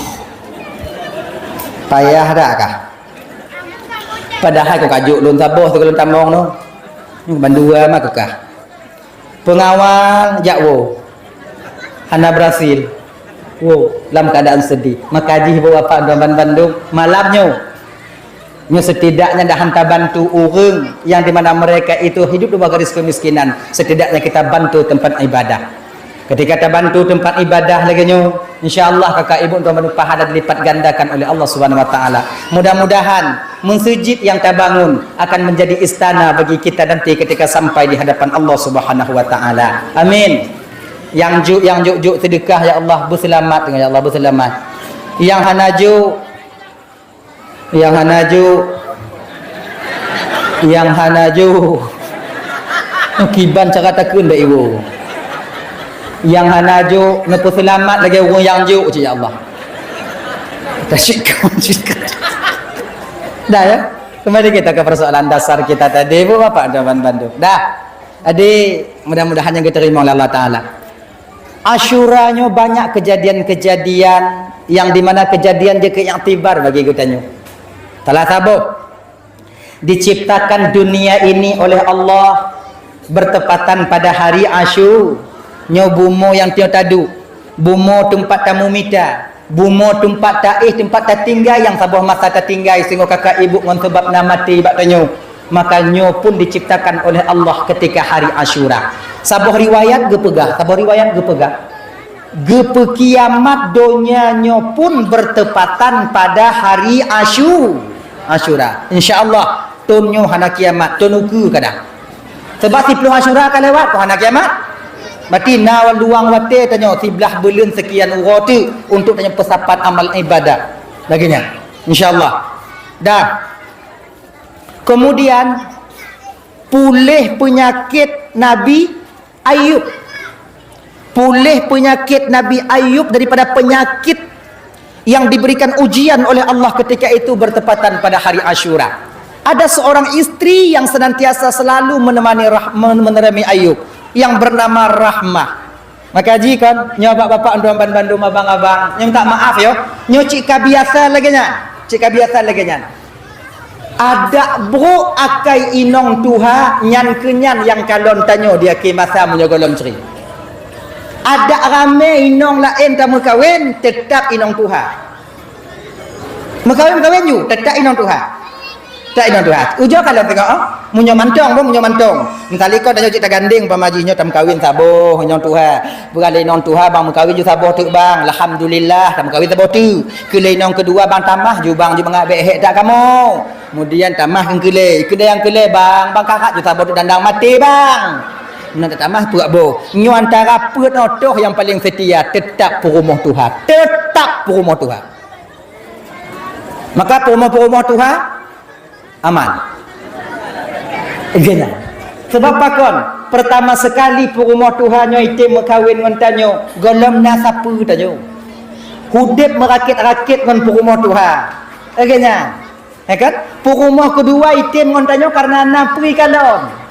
Payah dak kah? Padahai kok kajok lôn saboh sigohlom tamong tu. Bandua mah kekah. Pengawal jak woe. Hana berhasil. Woe, lam keadaan sedih. Maka jih bawa Pak Abdurrahman Bandung malam nyoe. Nyoe setidaknya dah hana bantu ureuëng yang di mana mereka itu hidup di bawah garis kemiskinan, setidaknya kita bantu tempat ibadah. Ketika tabantu tempat ibadah lagée nyoe, insya Allah kakak ibu tuan pahala dilipat gandakan oleh Allah Subhanahu wa taala. Mudah-mudahan meuseujid yang tabangun akan menjadi istana bagi kita nanti ketika sampai di hadapan Allah Subhanahu wa taala. Amin. Nyang juk, nyang juk-juk sedekah, ya Allah, beuseulamat, ya Allah, beuseulamat. Nyang hana juk, nyang hana juk, nyang hana juk, kiban cara takheun bak ibu. Nyang hana juk, neupeuseulamat lagée ureuëng nyang juk cit, ya Allah. Tasyik kau, tasyik kau. Dah, ya? Kembali kita ke persoalan dasar kita tadi, Bu, Bapak, dan Bandung. Dah. Jadi, mudah-mudahan nyang diterima oleh Allah Taala. Asyura nyoe banyak kejadian-kejadian yang di mana kejadian jeuet keu iktibar bagi geutanyoe. Salah saboh, diciptakan dunia ini oleh Allah bertepatan pada hari Asyu-, nyoe bumoe nyang teuh taduek, bumoe teumpat tamumita, bumoe teumpat taéh, teumpat tatinggai nyang saboh masa tatinggai singoh kakak ibu ngon sabab na maté bak tanyoe. Maka nyoe pun diciptakan oleh Allah ketika hari Asyura. Saboh riwayat geupeugah, saboh riwayat geupeugah, geupeukiamat donya nyoe pun bertepatan pada hari Asyu-, Asyura. Insya Allah, thon nyoe hana kiamat, thon ukeue kadang. Sebab siplôh Asyura ka lewat, kok hana kiamat? Berarti na luang watée tanyoe siblah buleuen sekian uroe teuk untuk tanyoe peusapat amal ibadah. Lagée nyan. Insya Allah. Dah. Kemudian, puléh peunyakét Nabi Ayub. Puléh peunyakét Nabi Ayub daripada penyakit yang diberikan ujian oleh Allah ketika itu bertepatan pada hari Asyura. Ada seorang istri yang senantiasa selalu menemani Rah-, men-, menemani Ayub yang bernama Rahmah. Maka jikon nyoe bapak-bapak, tuan bandum, abang-abang, nyang tak maaf yo, nyoe cit ka biasa lagée nyan, cit ka biasa lagée nyan. Adak brok akai inong tuha nyan keu nyan nyang kalon tanyoe di akhé masa meunyoe gohlom cre. Adak ramé inong laén tameukawen, teutap inong tuha. Meukawen-meukawen ju, teutap inong tuha. Teutap inong tuha. Ujoe kalon tengok, oh. Meunyoe mantong, boh, meunyoe mantong. Misalnya kau tanyoe cit tagandeng, umpama jih nyoe tameukawen saboh inong tuha. Beuralée inong tuha bang meukawen ju saboh teuk bang. Alhamdulillah, tameukawen saboh teuk. Keu lé inong keudua bang tamah ju bang ju mangat bék hék that kamoe. Kemudian tamah keu lé, keu lé nyang keu lé bang, bang karat ju saboh teuk dandang maté bang. Meunan tamah peuet boh. Nyoe antara peuet nyoe toh nyang paleng seutia, teutap peurumoh tuha. Teutap peurumoh tuha. Maka peurumoh-peurumoh tuha aman. Geuhnyan. Sebab pakon? Pertama sekali peurumoh tuha nyoe item meukawen ngon tanyoe, gohlom na sapeue tanyoe. Udeb meurakét-rakét ngon peurumoh tuha. Geuhnyan. Ya kan? Peurumoh keudua item ngon tanyoe karena na peue kalon.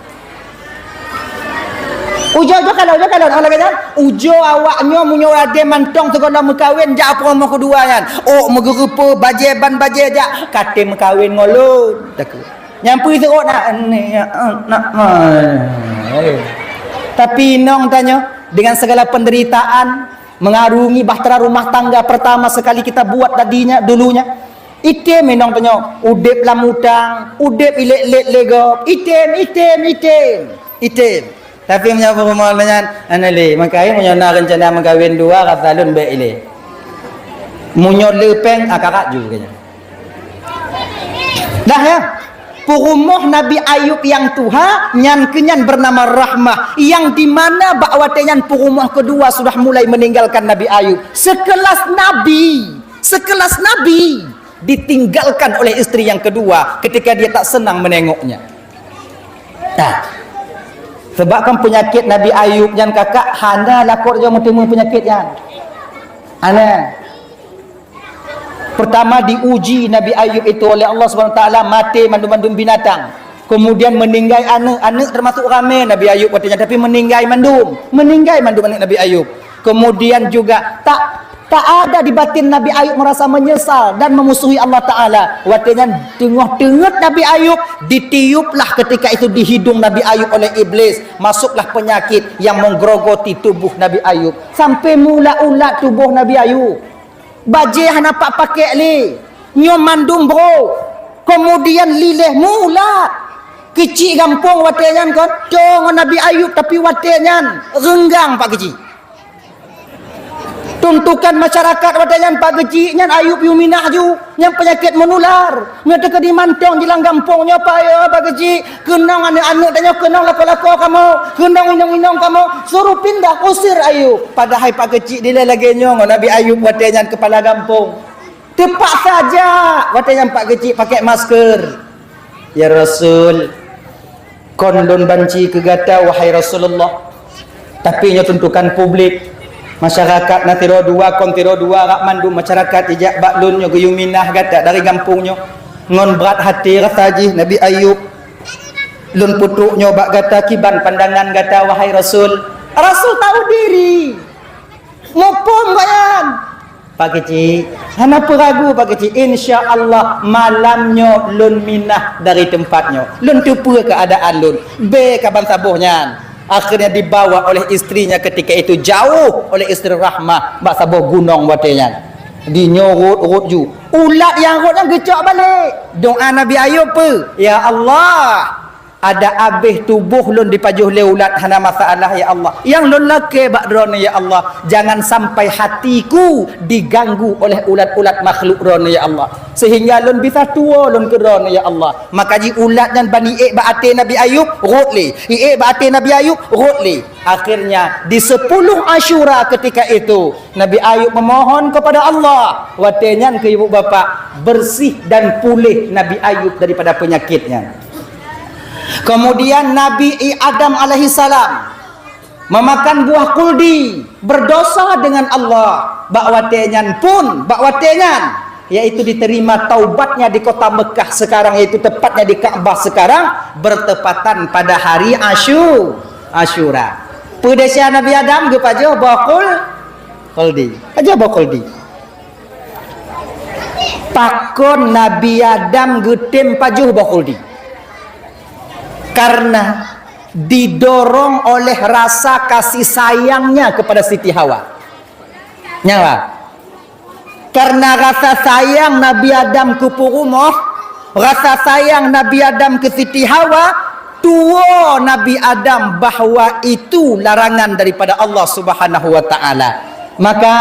Ujoe-ujoe kalon, ujoe kalon, oh lagée nyan. Ujoe awak nyoe meunyoe ade mantong sigohlom meukawen jak peurumoh keudua nyan. Oh, meugeureupeue bajée ban bajée jak, ka tem meukawen ngon lôn. Takue. Nyang peue seuôt na, ni, nak, ma. Tapi inong tanyoe dengan segala penderitaan, mengarungi bahtera rumah tangga pertama sekali kita buat tadinya, dulunya. Item inong tanyoe, udeb lam utang, udeb ilét-lét lé gob, item, item, item, item. Tapi meunyoe peurumoh nyan, hana lé, meukawen meunyoe na reuncana meukawen dua, rasa lôn bék ilé. Meunyoe le péng, akarat ju keu nyan. Dah ya? Peurumoh Nabi Ayub nyang tuha, nyan keu nyan bernama Rahmah, yang di mana bak watée nyan peurumoh keudua sudah mulai meninggalkan Nabi Ayub. Sekelas Nabi, sekelas Nabi ditinggalkan oleh istri yang kedua ketika dia tak senang menengoknya. Nah, sebab kan penyakit Nabi Ayub nyan kakak hana lakoe jeuet meuteumé penyakit nyan. Hana. Pertama diuji Nabi Ayub itu oleh Allah Subhanahu Wa Taala, maté mandum-mandum binatang. Kemudian meninggai aneuk, aneuk termasuk ramé Nabi Ayub watée nyan, tapi meninggai mandum, meninggai mandum aneuk Nabi Ayub. Kemudian juga tak, tak ada di batin Nabi Ayub merasa menyesal dan memusuhi Allah Taala. Watée nyan teungoh teungeut Nabi Ayub, ditiuplah ketika itu di hidung Nabi Ayub oleh iblis, masuklah penyakit yang menggerogoti tubuh Nabi Ayub sampai meuulat-ulat tuboh Nabi Ayub. Bajée hana pat pakék lé. Nyoe mandum brok. Keumudian lileh mulat. Keuchik gampông watée nyan kon, toe ngon Nabi Ayub, tapi watée nyan reunggang Pak Keuchik. Tuntukan masyarakat watée nyan Pak Keuchik nyan Ayub yue minah ju, nyan peunyakét meunular. Nyoe teukeudi mantong jilang gampông nyoe Pak, ya Pak Keuchik, keunong aneuëk-aneuëk tanyoe, keunong lakoe-lakoe kamoe, keunong inong-inong kamoe, suruh pindah, usir Ayub. Padahai Pak Keuchik dilée lagée nyoe ngon Nabi Ayub watée nyan keupala gampông. Teupaksa jak, watée nyan Pak Keuchik pakai masker. "Ya Rasul, kon lôn banci keu gata, wahai Rasulullah. Tapi nyoe tuntukan publik. Masyarakat na sidroe dua, kon sidroe dua, rak mandum masyarakat jijak bak lôn nyoe geuyue minah gata dari gampông nyoe. Ngon brat até rasa jih Nabi Ayub. Lôn peutrok nyoe bak gata, kiban pandangan gata, wahai Rasul." Rasul tahu diri. Muphom gobnyan. Pak Keuchik, hana peuragu Pak Keuchik, insya Allah malam nyoe lôn minah dari teumpat nyoe. Lôn teupeue keuadaan lôn. Bé ka ban saboh nyan. Akhirnya dibawa oleh istrinya ketika itu jauh oleh istri Rahmah bak saboh gunong watée nyan. Di nyoe rot-rot ju. Ulat nyang rot nyan geucok balek. Doa Nabi Ayub peue? "Ya Allah, adak abéh tuboh lôn dipajoh lé ulat hana masalah, ya Allah. Nyang lôn lakée bak Droeneuh, ya Allah, jangan sampai hatiku diganggu oleh ulat-ulat makhluk Droeneuh, ya Allah, sehingga lôn bisa tuwoe lôn keu Droeneuh, ya Allah." Maka ji ulat nyan ban iék bak até Nabi Ayub, rot lé. Iék bak até Nabi Ayub, rot lé. Akhirnya, di sepuluh Asyura ketika itu, Nabi Ayub memohon kepada Allah. Watée nyan keu ibu bapak, bersih dan pulih Nabi Ayub daripada penyakitnya. Kemudian Nabi I-, Adam alaihissalam memakan buah kuldi, berdosa dengan Allah. Bak watée nyan pun, bak watée nyan, yaitu diterima taubatnya di kota Mekah sekarang, yaitu tepatnya di Ka'bah sekarang, bertepatan pada hari Asyu-, Asyura. Peue desya Nabi Adam geupajoh boh kul-, kuldi. Pajoh boh kuldi. Pakon Nabi Adam geutem pajoh boh kuldi? Karena didorong oleh rasa kasih sayangnya kepada Siti Hawa. Nyan lah. Karena rasa sayang Nabi Adam keu peurumoh, rasa sayang Nabi Adam keu Siti Hawa, tuwoe Nabi Adam bahwa itu larangan daripada Allah Subhanahu wa Ta'ala. Maka,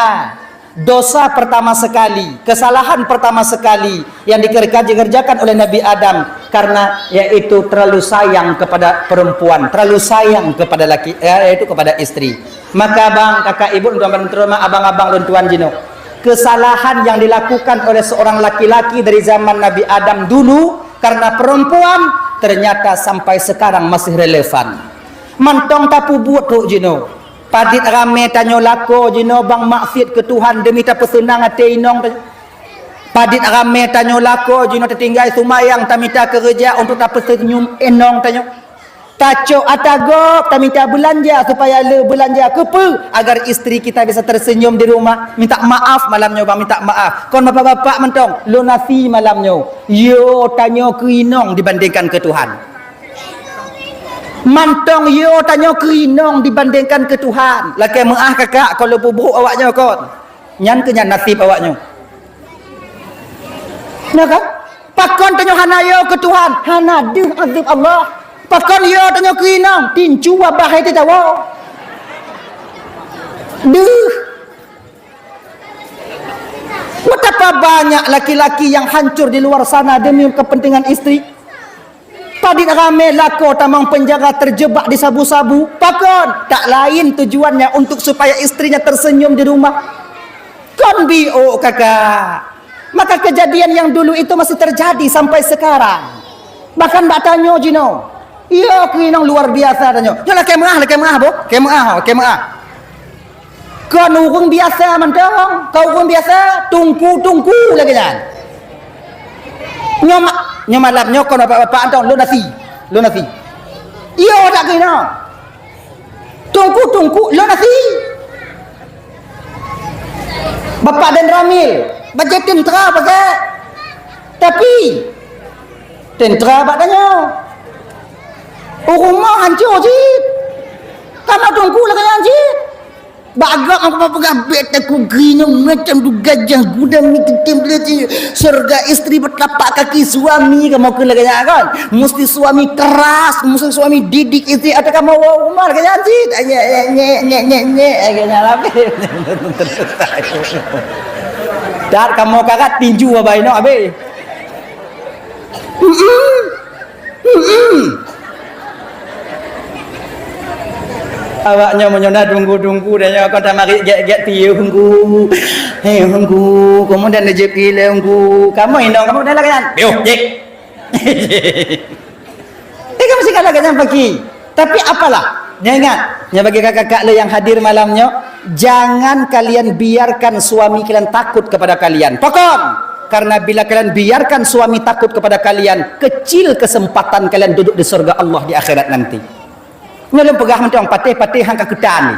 dosa pertama sekali, kesalahan pertama sekali yang dikerja-, dikerjakan oleh Nabi Adam karena yaitu terlalu sayang kepada perempuan, terlalu sayang kepada laki, eh, yaitu kepada istri. Maka bang, kakak, ibu, tuan-tuan, terutama abang-abang lôn tuan jinoe, kesalahan yang dilakukan oleh seorang laki-laki dari zaman Nabi Adam dulu karena perempuan ternyata sampai sekarang masih relevan. Mantong tapeubuet trok jinoe. Padit ramé tanyoe lakoe jinoe bang maksiet keu Tuhan demi tapeuseunang até inong tanyoe. Padit ramé tanyoe lakoe jinoe tatinggai seumayang tamita keureuja untuk tapeuseunyum inong tanyoe. Tacok ata gob tamita beulanja supaya le beulanja keupeue agar istri kita bisa tersenyum di rumah. Minta maaf malam nyoe bang, minta maaf. Kon bapak-bapak mantong, lôn asie malam nyoe. Yo tanyoe keu inong dibandingkan keu Tuhan. Mantong yo tanyoe keu inong dibandingkan keu Tuhan. Lakée meuáh kakak, kon lôn peubuet awak nyoe kon. Nyan keuh nyan naseb awak nyoe. Nyoe kan? Pakon tanyoe hana yo keu Tuhan, hana deuh azab Allah. Pakon yo tanyoe keu inong, tincu abah hai teuh tawoe. Deuh. Betapa banyak laki-laki yang hancur di luar sana demi kepentingan istri. Padit ramé lakoe tamong penjara terjebak di sabu-sabu. Pakon? Tak lain tujuannya untuk supaya istrinya tersenyum di rumah. Kon biôk kakak. Maka kejadian yang dulu itu masih terjadi sampai sekarang. Bahkan bak tanyoe jinoe. Iya keu inong luar biasa tanyoe. Nyoe lakée meuáh, lakée meuáh boh. Lakée meuáh, lakée meuáh. Kon ureuëng biasa mantong, kon ureuëng biasa, tungku-tungku lagée nyan. Nyoe ma-, nyoe malam nyoe kon bapak-bapak mantong, lôn asie, lôn asie. Iya tak keunoe. Tungku-tungku lôn asie. Bapak dan Ramil, bajée teuntera pakai. Tapi teuntera bak tanyoe. Ureuëng rumoh hancô cit. Kamoe tungku lagée nyan cit. Bak agam aku peugah bèk takugui nyoe macam tu gajah guna mi teuntèm lé syurga istri bertelapak kaki suami kamoe keu lagèe nyan kan. Mesti suami keras, mesti suami didik istri atau kamoe woe rumah lagèe nyan cit. Nyek, nyek, nyek, nyek, nyek, nyek, lagèe nyan lah. Dat kamoe karat tinju abah inong abéh. Mm-mm. Mm-mm. Awak nyoe meunyoe na tunggu-tunggu dan nyoe kon tamarit gèt-gèt piye hunggu. Hei hunggu, kemudian rezeki le hunggu. Kamoe inong kamoe dah lagèe nyan. Piye, jek. Eh, kamu sih lagèe nyan pagi. Tapi apalah, nyoe ingat, nyoe bagi kakak-kakak le yang hadir malam nyoe, jangan kalian biarkan suami kalian takut kepada kalian. Pakon? Karena bila kalian biarkan suami takut kepada kalian, kecil kesempatan kalian duduk di surga Allah di akhirat nanti. Nyoe lôn peugah mantong patéh-patéh han ka keutan.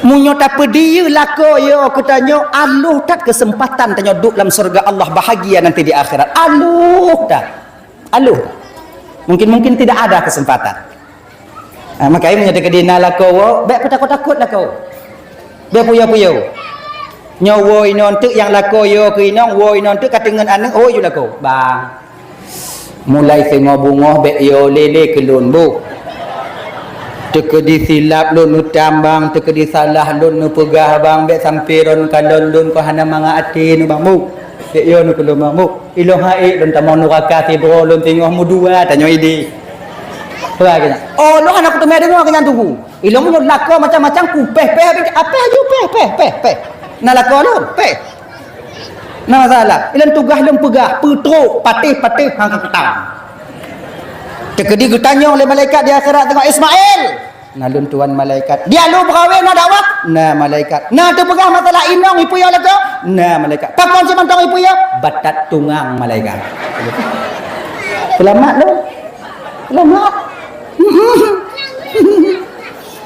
Meunyoe tapeudiyeu lakoe yo keu tanyoe, aloh that kesempatan tanyoe duek lam surga Allah bahagia nanti di akhirat. Aloh that. Aloh. Mungkin-mungkin tidak ada kesempatan. Ha, makajih meunyoe teukeudi na lakoe woe, bèk peutakot-takot lakoe. Bèk puyo-puyo. Nyoe woe inong teuk nyang lakoe yo keu inong, woe inong teuk ka teungeut aneuk, hôi ju lakoe. Bang. Mulai singoh beungoh bèk yo lé-lé keu lôn boh. Teukeudi silap lôn neutam bang, teukeudi salah lôn neupeugah bang, bèk sampoe droen kalon lôn keu hana mangat até nyoe bang boh. Bèk yo nyoe keu lôn bang boh. Ilôn han ék lôn tamong nuraka sidroe lôn singoh meudua tanyoe idéh. Peue lagèe nyan? Oh, lôn hana kuteumé deungoe keu nyan tugu. Ilôn meunyoe lakoe macam-macam ku péh-péh habéh, ah, péh aju, péh, péh, péh, péh. Na lakoe lôn, péh. Na masalah. Ilôn tugaih lôn peugah, peutrok, patéh-patéh han ka keutam. Teukeudi geutanyong lé malaikat di akhirat teungoh, "Ismail!" Na lôn tuan malaikat. "Dia lu beurawé na dakwah?" Na malaikat. "Na teupeugah masalah inong ipuyo lakoe?" Na malaikat. "Pakon simantong ipuyo?" "Batat tungang," malaikat. Seulamat lôn. Seulamat.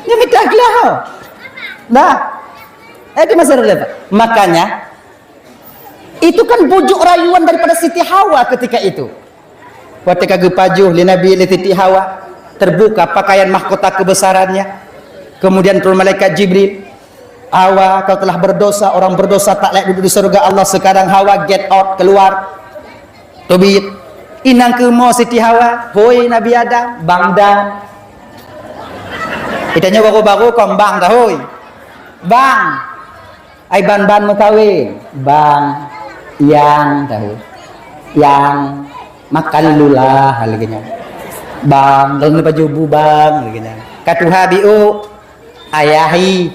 Nyan mita glah. Nah. Eh, di masa relevan. Makanya, itu kan bujuk rayuan daripada Siti Hawa ketika itu. Watèe ka geupajoh lé Nabi lé Siti Hawa, terbuka pakaian mahkota kebesarannya. Kemudian turun malaikat Jibril, "Hawa, kau telah berdosa, orang berdosa tak layak duduk di surga Allah. Sekarang Hawa get out, keluar." Teubiet. Inong keumoe Siti Hawa, "Hôi Nabi Adam, bang dan." Geutanyoe baru-baru kon bang dah, hôi. Bang. Ai ban-ban meukawen, bang, yang, tahu. Yang, makan dulu lah, lagèe nyan. Bang, kalau ni baju bu bang, lagèe nyan. Ka tuha biôk, ayahi.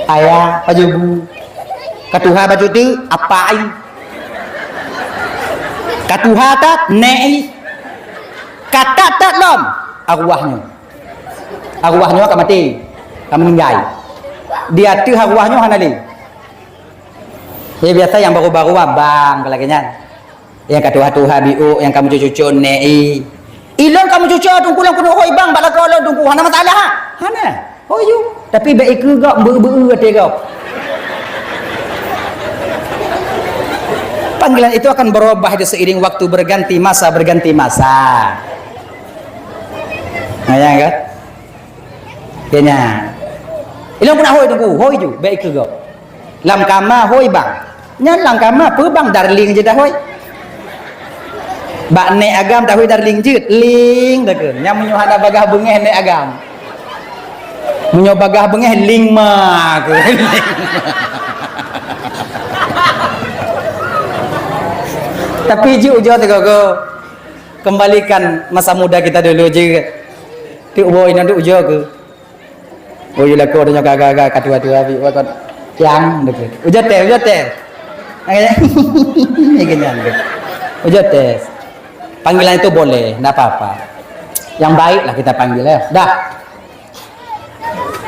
Ayah, baju bu. Ka tuha baju tu, apai. Ka tuha tak, nei. Ka tak-tak lom, arwah nyoe. Arwah nyoe ka maté, ka meuninggai. Di ateueh arwah nyoe hana lé. Ya biasa nyang baru-baru abang ka lagèe nyan. Nyang ka tuha-tuha biôk, nyang ka meucuco-cuco nèk i. Ilôn ka meucuco teungku lôn keuneuk hôi bang bak lakoe lôn teungku. Hana masalah ha? Hana. Hôi ju. Tapi bèk ikeue gob, beu-beu até gob. Panggilan itu akan berubah di seiring waktu berganti masa, berganti masa. Nah, ya kan? Kena. Ilôn peureunah hôi teungku, hôi ju, bèk ikeue gob. Lam kama hôi bang. Nyan lam kama peue bang darling jeuet dah hôi. Bak nèk agam dah hôi darling jeuet, ling dah keu. Nyan meunyoe hana bagaih beungèh nèk agam. Meunyoe bagaih beungèh ling ma keu. Tapi jeuet ujoe teugogo. Kembalikan masa muda kita dulu jeuet. Teuk woe inong teuk ujoe keu. Oh, yue lakoe tanyoe ka-ka-ka, ka tuha-tuha, bi, wah, kon. Yang, dekat. Ujoe teh, ujoe teh. Ni kenyan tu. Ujoe teh. Panggilan itu boleh, ndak apa-apa. Yang baiklah kita panggil, ya. Dah.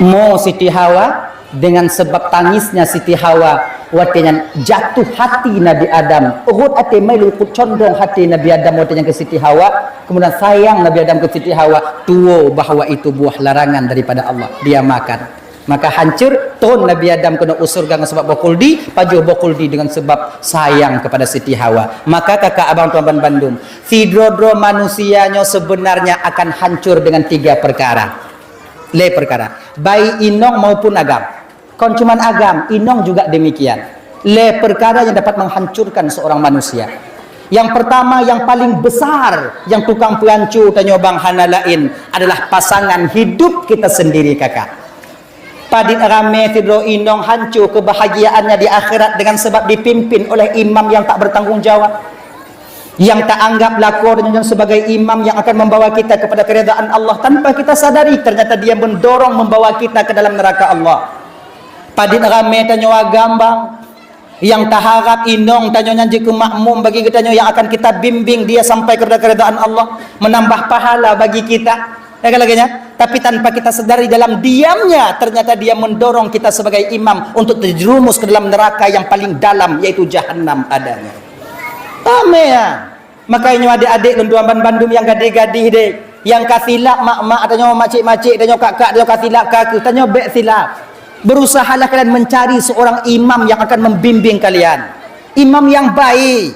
Mo Siti Hawa, dengan sebab tangisnya Siti Hawa, watèe nyan jatuh hati Nabi Adam. Rhot até meulukot condong hati Nabi Adam watèe nyan keu Siti Hawa. Kemudian sayang Nabi Adam keu Siti Hawa, tuwo bahwa itu buah larangan daripada Allah, dia makan. Maka hancur, tron Nabi Adam keunoe u syeuruga ngon sabab boh khuldi, pajoh boh khuldi dengan sebab sayang kepada Siti Hawa. Maka kakak abang tuan ban bandum, sidroe-droe manusia nyoe sebenarnya akan hancur dengan tiga perkara. Lé peukara, baik inong maupun agam. Kon cuman agam, inong juga demikian. Lé peukara nyang dapat menghancurkan seorang manusia. Yang pertama, yang paling besar, yang tukang peuhanco tanyoe bang hana laén adalah pasangan hidup kita sendiri, kakak. Padit ramé sidroe inong hanco kebahagiaannya di akhirat dengan sebab dipimpin oleh imam yang tak bertanggung jawab. Yang ta anggap lakoe tanyoe nyan sebagai imam yang akan membawa kita kepada keridaan Allah tanpa kita sadari, ternyata dia mendorong membawa kita ke dalam neraka Allah. Padit ramé tanyoe agam bang, yang ta harap inong tanyoe nyan jeuet keu makmum bagi geutanyoe yang akan kita bimbing dia sampai kepada keridaan Allah, menambah pahala bagi kita. Ya kan lagèe nyan? Tapi tanpa kita sadari, dalam diamnya ternyata dia mendorong kita sebagai imam untuk terjerumus ke dalam neraka yang paling dalam, yaitu jahanam adanya. Ramé ya. Makanya adék-adék lôn tuan bandum nyang gadih-gadih deh, nyang ka silap mak-mak tanyoe, macik-macik tanyoe, kak-kak tanyoe ka silap, ka keuh tanyoe bèk silap. Berusahalah kalian mencari seorang imam yang akan membimbing kalian. Imam yang baik.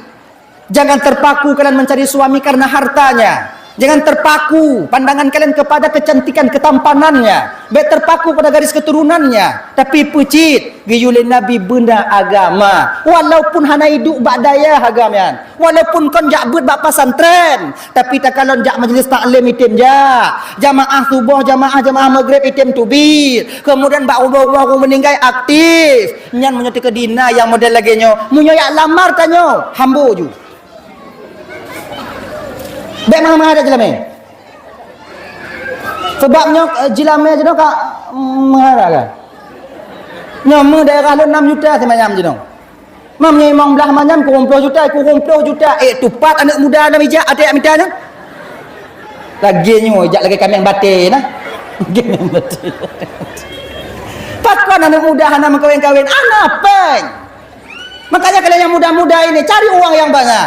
Jangan terpaku kalian mencari suami karena hartanya. Jangan terpaku pandangan kalian kepada kecantikan ketampanannya. Bèk terpaku pada garis keturunannya. Tapi peucit, geuyue lé Nabi beuna agama. Walaupun hana iduek bak dayah agam nyan. Walaupun kon jak beuet bak pesantren. Tapi takalon jak majlis taklim item jak. Jamaah suboh, jamaah, jamaah maghrib item teubiet. Kemudian bak rumoh-rumoh ureueng meuninggai aktif. Nyan meunyoe teukeudi na nyang model lagèe nyoe, meunyoe jak lamar tanyoe, hambo ju. Bèk mahal-mahal that jilamé. Sebab nyoe, eh, jilamé jinoe ka, mm, mahal kan. Nyoe meu daerah lôn nam juta simanyam jinoe. Mam nyoe limong blah manyam kureueng ploh juta, kureueng ploh juta. Eh, tupat aneuk muda nam ijak até jak mita nyan. Lagèe nyoe ijak lagèe kaméng batèe nah. Kaméng batèe. Pakon aneuk muda hana meukawen-kawen? Hana péng. Makanya kalian yang muda-muda ini cari uang yang banyak.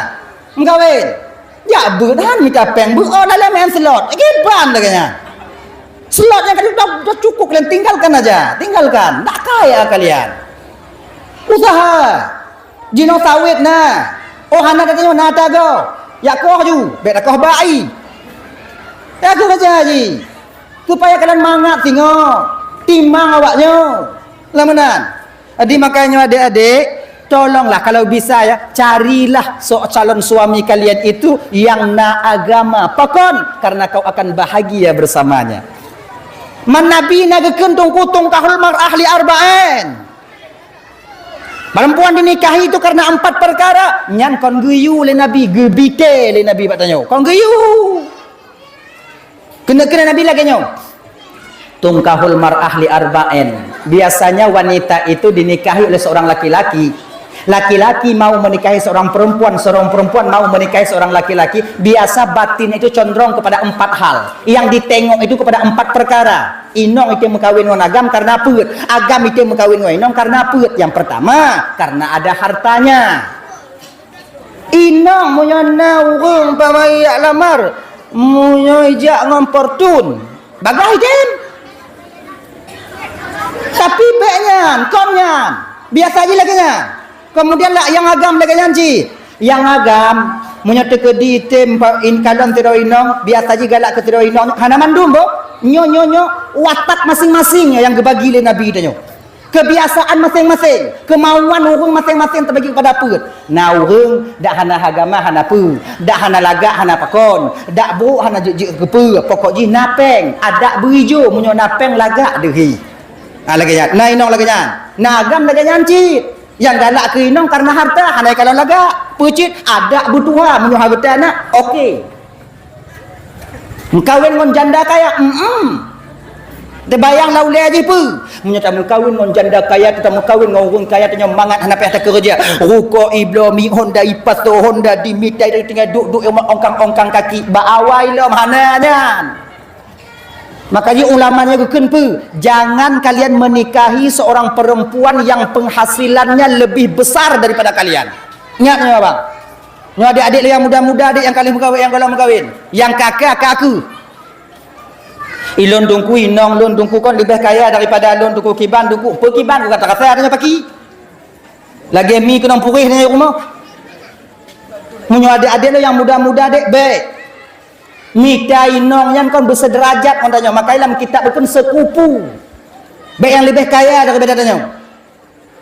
Meukawen. Jak beuet han mita péng, beuet oh lalé main slot. Kiban lagèe nyan. Slot nyang ka dah, dah cukup kalian tinggalkan aja. Tinggalkan. Tak kaya kalian. Usaha. Jinoe sawét na. Oh hana gata nyoe na tagoe. Jak koh ju. Bèk takoh bak ie. Ya aku kerja ji. Supaya kalian mangat singoh. Timang awak nyoe. Lah meunan. Jadi makanya adék-adék, tolonglah kalau bisa ya, carilah so-, calon suami kalian itu yang na agama. Pakon? Karena kau akan bahagia bersamanya. Man Nabi na geukheun teungku tungkahul mar'ah li arba'in. Perempuan dinikahi itu karena empat perkara. Nyan kon geuyue lé Nabi, geubité lé Nabi bak tanyoe. Kon geuyue. Keuneuk-keuneuk Nabi lagèe nyoe. Tungkahul mar'ah li arba'in. Biasanya wanita itu dinikahi oleh seorang laki-laki. Laki-laki mau menikahi seorang perempuan, seorang perempuan mau menikahi seorang laki-laki, biasa batin itu condrong kepada empat hal. Yang ditengok itu kepada empat perkara. Inong itu meukawen ngon agam karena peuet. Agam itu meukawen ngon inong karena peuet. Yang pertama, karena ada hartanya. Inong meunyoe na ureueng pamai jak lamar, meunyoe jak ngon Fortune, bagah item. Tapi bèk nyan, kon nyan. Biasa ji lagèe nyan. Kemudian lah nyang agam lagèe nyan ji. Nyang agam, meunyoe teukeudi item pa-, in-, kalon sidroe inong, biasa ji galak keu sidroe inong, hana mandum boh. Nyoe, nyoe, nyoe, watak masing-masing nyang geubagi lé Nabi tanyoe. Kebiasaan masing-masing, kemauan ureueng masing-masing teubagi kepada peuet. Na ureueng dak hana agama hana peue, dak hana lagak hana pakon, dak brok hana jeuet-jeuet keu peue, pokok jih na péng, adak beuijo meunyoe na péng lagak deuh hi. Ha lagèe nyan, na inong lagèe nyan, na agam lagèe nyan cit. Nyang galak keu inong karena harta, hana kalon lagak. Peucit adak beutuha meunyoe harta na, oke. Meukawen ngon janda kaya, em-em. Teubayang lam ulèe jih peue? Meunyoe tameukawen ngon janda kaya, tameukawen ngon ureueng kaya, tanyoe mangat hana payah takeureuja. Ruko ibloe mi Honda ipasoe Honda dimita tinggai duek-duek ongkang-ongkang kaki bak awai lom hana nyan. Makanya ulama nyoe geukheun peue? Jangan kalian menikahi seorang perempuan yang penghasilannya lebih besar daripada kalian. Ingat nyoe abang. Nyoe adék-adék lé nyang muda-muda deh nyang ka lheueh meukawen, nyang gohlom meukawen. Nyang ka ka, ka keuh. Ilôn teungku, inong lôn teungku kon leubeh kaya daripada lôn teungku kiban teungku. Peu kiban ku ka tarasa tanyoe paki. Lagèe mi keunong puréh tanyoe rumoh. Meunyoe adék-adék lôn nyang muda-muda deh bèk. Mita inong nyan kon beuseuderajat ngon tanyoe, maka lam kitab kon seukupu. Bèk nyang leubeh kaya daripada tanyoe.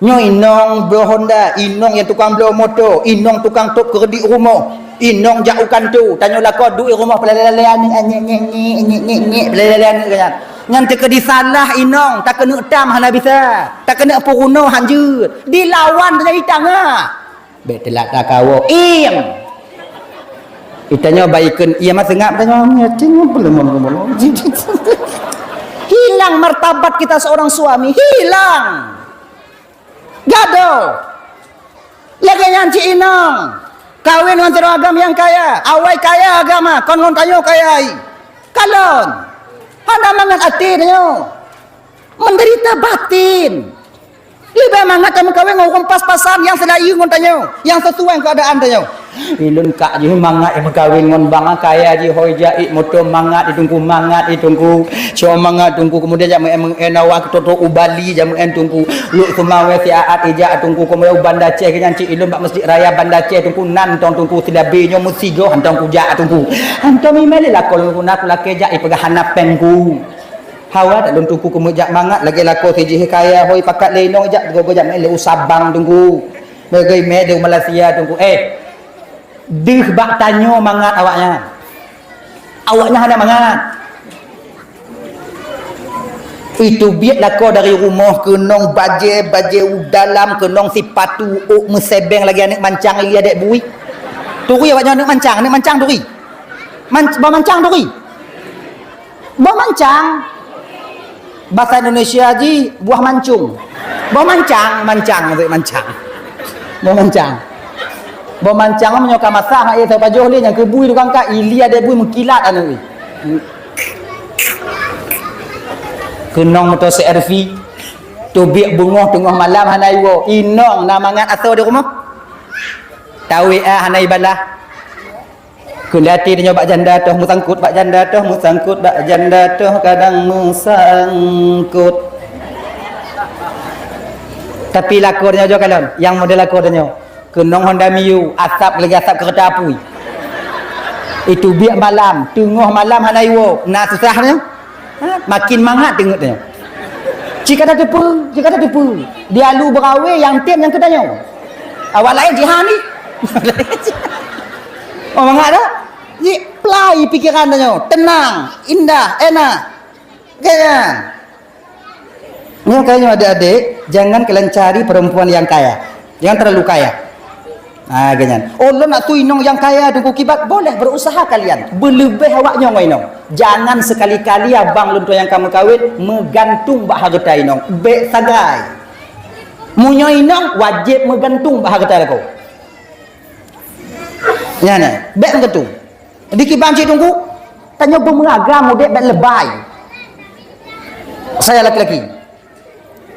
Nyoe inong bloe Honda, inong nyang tukang bloe moto, inong tukang tôb keureudit rumoh, inong jak u kantô, tanyoe lakoe duek i rumoh, peulale-lale aneuk, nyek, nyek, nyek, peulale-lale aneuk nyan. Nyan teukeudi salah inong, takeuneuk tam hana bisa, takeuneuk peurunoe hanjeuet, dilawan dari tangah. Bèk teulat takawoe. Iem! Itanyoe baikon iem seungab tanyoe, yatim, belum, belum, belum. Hilang martabat kita seorang suami, hilang. Gadoh. Lagèe nyan cit inong. Kawin ngon sidroe agam nyang kaya. Awai kaya agam, kon ngon tanyoe kaya. Kalon. Hana mangat até tanyoe. Menderita batin. Leubeh mangat tameukawen ngon ureueng pas-pasan nyang seulayeue ngon tanyoe, nyang sesuai ngon keuadaan tanyoe. Ulôn ka jih mangat meukawen ngon bang kaya jih, hôi jak, moto mangat di Teungku, mangat di Teungku. Cok mangat Teungku, kemudian jak meu'en, meu'en awak toto u Bali, jak meu'en Teungku. Lhok seumawé siat ijak Teungku, kemudian u Banda Aceh, nyan cit ulôn bak Mesjid Raya Banda Aceh Teungku, nan tong Teungku, silabe nyoe meusigoh hantong kujak Teungku. Hantong mimé lé lakoe lôn, na kulakèe jak ipeugah hana péng ku. Hawa that lôn Teungku keumeujak mangat lagèe lakoe si jih kaya, hôi pakat lé inong jak gogo jak meu'en lé u Sabang Teungku. Lagèe meu'en lé u Malaysia Teungku. Eh, deuh bak tanyoe mangat awaknyan. Awaknyan hana mangat. Itu biet lakoe dari rumoh keunong bajèe, bajèe u dalam, keunong sipatu ôk meusebeng lagèe aneuk mancang, ili adek bui. Turi awaknyan aneuk mancang, aneuk mancang turi. Man-, bah mancang turi. Boh mancang. Bahasa Indonesia jih buah mancung. Boh mancang, mancang maksud mancang. Boh mancang. Boh mancang meunyoe ka masak, hak ié teupajoh lé nyang keu bui tukang kat, ili adek bui meukilat aneuk. Keunong moto C R V. Teubiet beungoh teungoh malam hana iwoe. Inong na mangat asoe di rumoh. Tawé ah hana ibalah. Keuneuk até tanyoe bak janda toh meusangkot, bak janda toh meusangkot, bak janda toh kadang meusangkot. Tapi lakoe tanyoe jok kalon, nyang model lakoe tanyoe. Keunong Honda Mio, asap lagèe asap keureuta apui. Itu biet malam, teungoh malam hana iwoe, na susah tanyoe. Ha? Makin mangat teungeut tanyoe. Cit ka tateupeue, cit ka tateupeue. Di alu beurawe nyang tem nyang keu tanyoe. Awak laén jihan ni. Oh, mangat dah? Ji plai pikeran tanyoe. Tenang, indah, enak. Kan? Nyoe kaya nyoe adik-adik, jangan kalian cari perempuan yang kaya. Jangan terlalu kaya. Ah, ganyan. Oh, lôn nak tui inong nyang kaya, Teungku, kiban, boleh, berusaha kalian. Beuleubeh awak nyoe ngon inong. Jangan sekali-kali abang lôn tuan nyang ka meukawen meugantung bak hareuta inong. Bèk sagai. Meunyoe inong, wajéb meugantung bak hareuta lakoe. Nyan, eh, bèk meugantung. Di kiban cit Teungku, tanyoe beumeuragam udép bèk leubèh. Saya laki-laki.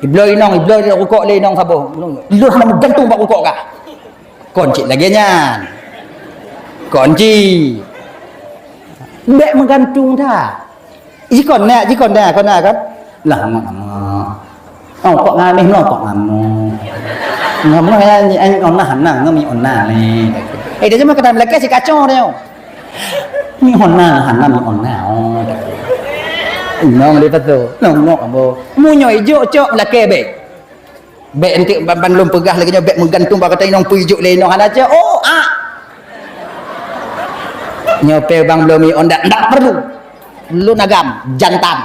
Ibloe inong, ibloe rukok lé inong saboh. Lôn hana meugantung bak rukok kah. Kon cit lagèe nyan. Kon cit. Bèk meugantung that. Jikon na, jikon na, kon na kan? Lah, amak, amak. Oh, kok ngameh no, kok ngameh. Ngameh ya, ni, eh, oh, nah, nah, ngami, oh, nah, ni. Eh, dia cuma kata Melaka si kacau dia. Ni, oh, nah, nah, ni, oh, nah, oh. Nong dia betul. Nong, nong, ambo. Munyo ijo, cok, Melaka, bek. Bèk enteuk ban, ban lôn peugah lagèe nyoe, bèk meugantung bak kata inong peujok lé inong hana cok. Oh, ah. Nyoe pèng bang bloe mi onda ndak perlu. Lôn agam, jantan.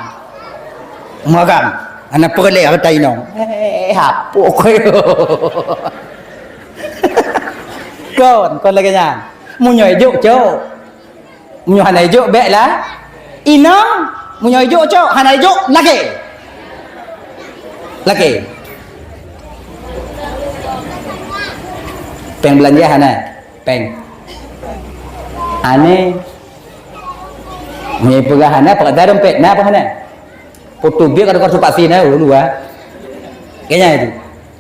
Meuagam. Hana peureulèe kata inong. Eh, hapok koyo. Kon, kon lagèe nyan. Meunyoe jok, cok. Meunyoe hana ijok, bèk lah. Inong, meunyoe ijok cok, hana ijok, lakèe. Lakèe. Pèng beulanja hana? Pèng. Aneh. Meunyoe peugah hana, peugah dompet na apa hana? Foto biek ada kartu vaksin, eh, dulu, ah. Kayaknya itu.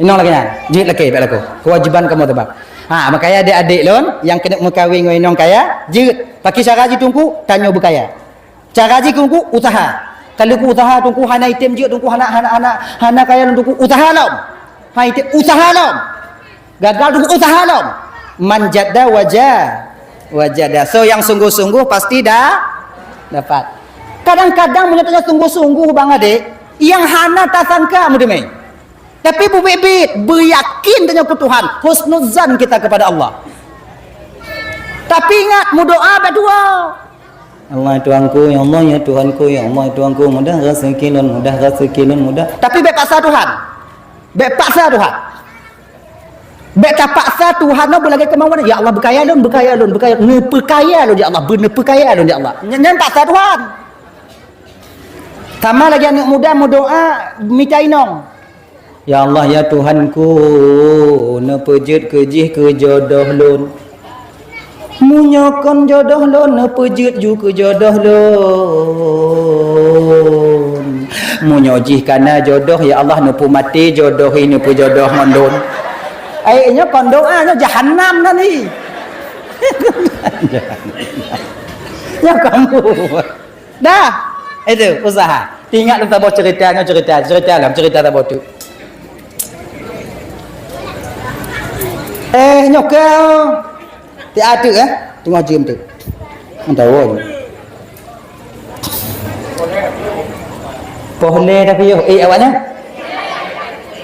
Inong lagèe nyan, jeuet lakèe bèk lakoe. Kewajiban kamoe teuba. Ha, makanya adék-adék lôn nyang keuneuk meukawen ngon inong kaya, jeuet. Pakri cara jih Teungku, tanyoe beukaya. Cara jih Teungku, usaha. Kalau ku usaha Teungku hana item jeuet Teungku hana, hana, hana, hana kaya lom Teungku, usaha lom. Ha item usaha lom. Gagal Teungku usaha lom. Man jadda waja-, wajada. So yang sungguh-sungguh pasti da-, Dapat. Kadang-kadang meunyoe tanyoe sungguh-sungguh bang adek, nyang hana tasangka meuteumé. Tapi beubiet-biet, beuyakin tanyoe keu Tuhan, husnuzan kita kepada Allah. Tapi ingat, meudoa bak dua. Allah Tuhanku, ya Allah ya Tuhanku, ya Allah Tuhanku, mudah rezeki lôn, mudah rezeki lôn, mudah. Tapi bék paksa Tuhan. Bék paksa Tuhan. Bék tapaksa Tuhan nyoe beulagée keumawan, "Ya Allah, beukaya lôn, beukaya lôn, beukaya, neupeukaya lôn, ya Allah, beu-, neupeukaya lôn, ya Allah." Nyan, nyan paksa Tuhan. Sama lagée aneuëk muda meudoa mita inong. "Ya Allah, ya Tuhanku, neupeujeuet keu jih keu jodoh lôn." Meunyoe kon jodoh lôn, neupeujeuet ju keu jodoh lôn. Meunyoe jih kana jodoh, ya Allah, neupeumaté jodoh hi neupeujodoh ngon lôn. Ai, nyoe kon doa, nyoe jahanam nan hi. Nyoe kamu. Dah. Itu usaha. Ingat lôn saboh cerita, nyoe cerita, cerita lom, cerita saboh tu. Eh, nyoe keu Tiap teuk, eh? Teungoh jeuem teuk. Mantap, oh. Poh lé tapi yoh. Eh, awaknyan?